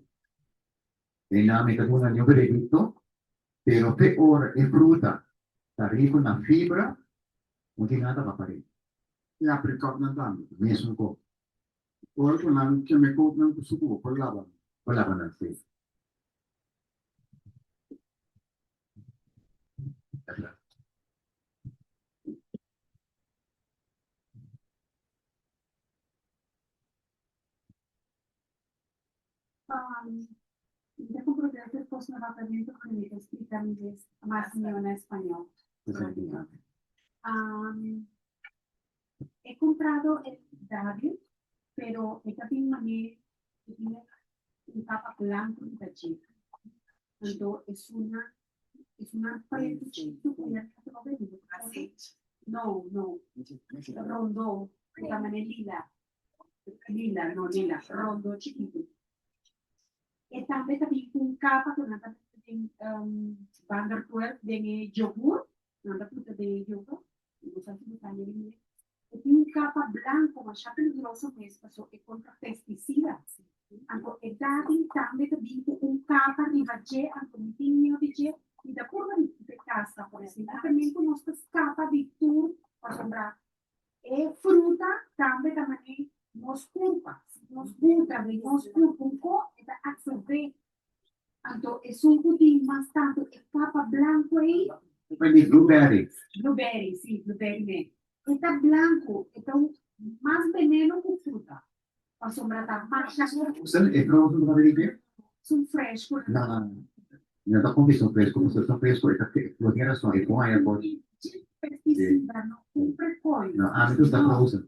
E nan mi ta duna niun veredikto, Pero te ora e fruta ta riku na fibra, no tin nada pa par'é. E aprikòtnan tambe. Mesun kos. Ora ku nan keme kotnan ku suku bo por laba nan. Por laba nan, sí. Mi ta comprende tur cos na papiamento pero mi ta explica mi mes mas mihó na español. He comprado e dadel pero e ta bin mane e tin un tapa blanco riba dje. Anto esuna esunnan preto chikito cu ya ta trobe no no rondo cu ta mane lila. Lila, no lila, rondo chikitu. E tambe ta bin ku un kapa ku nan ta mete den bandertuerk den e yogur, nan ta puta den e yogur, no sa si bo sa mira mira. E tin un kapa blanko masha peligroso mes paso e kontra pestisida. Anto e dading tambe ta bin ku un kapa riba dje, anto mi tin miedu di dje, mi ta purba di kita e kasa, por esei tambe ku nos ta skapa di tur pasobra E fruta tambe ta manera nos kurpa. Si nos buta den nos kurpa un ko, e ta absorbé. Anto esun ku tin mas tantu e kapa blanku ei. Bai di blueberry. Blueberry, si, blueberry mes. E ta blanku, e ta un mas veneno ku fruta. Pasobra ta masha. Usa e frozen ku ta bini ke? Sun fresku. No, no, no. No ta konfi sun fresku, pasobra sun fresku e ta bo tin rason, e pon aya por. Pesticida no kumpra koi. No, ami ta usa frozen.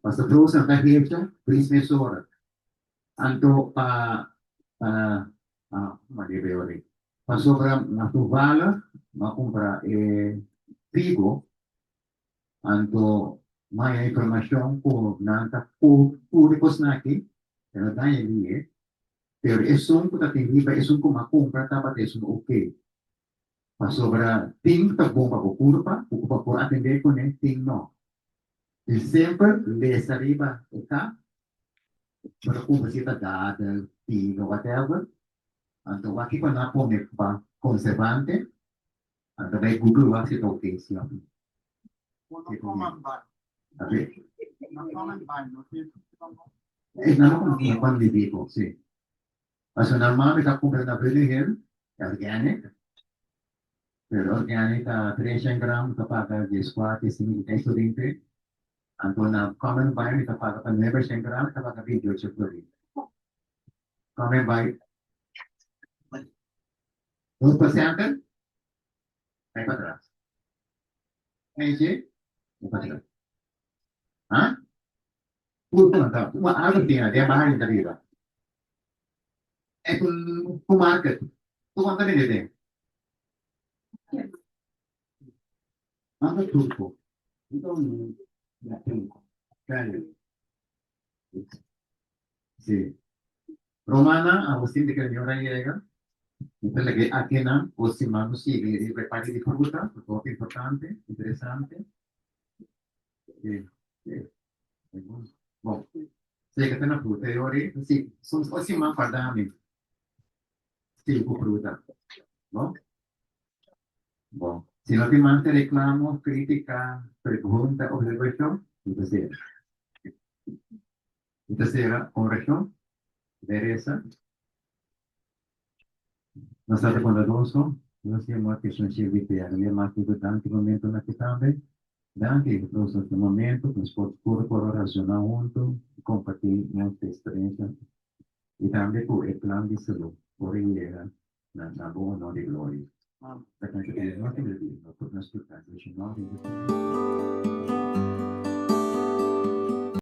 Pasobra frozen ta hecha pris mesora. Anto pa pa ah, ma debe ori. Pasobra na toevallig m'a kumpra e figo. Anto maya informashon ku nan ta koop tur e kosnan aki, e no daña lihe, pero esun ku ta tin riba esun ku m'a kumpra tabata esun ok. Pasobra tin ku ta bon pa bo kurpa, ku bo por atendé kuné, tin no. I semper lesa riba e kap, bo ta kumpra si e ta dadel, pino, whatever, anto wak kiko nan a pone pa konservante. Anta bai Google wak si ta ok si of no. No coman bai. Abe? No coman bai, no tin Eh, nan no no coman di bico, si. Pasobra nan mami ta cumpra na Valley Hill, organic, pero organic ta 300 gram ta paga 14, 15, 16 florin. Anto na common buy mi ta paga pa 900 gram ta paga 28 florin. Common buy. 2% bai patras. Eentje, bai patras. Ha? Purpo nan ta, uma algo tin den baha den ariba. E un un market. Tu cuanta bende den? Manda turco. Então, Claro. Sí. Romana, Agustin di kere mi ora yega. Mi ta lag'é akinan, o siman nos sigui riba e parti di fruta, ku ta hopi importante, interesante. Sí, sí. Bon, si ke ta na fruta e ora ei, sí, o siman guarda mi sigui ku fruta. Bon? Bon, si no tin mas reclamo, critica, pregunta, observacion, mi ta cera. Mi ta cera con oracion. Teresa, nos Tata bondadoso, nos tin amor cu esun sirbi te awe mas di danki momento aki tambe. Danki pa nos e momento cu nos por tur por oraciona hunto y comparti nos experiencia. I tambe ku e plan di salú por a yega na na bo honor i gloria. Ta kansa ku nos ta bibí, nos por nos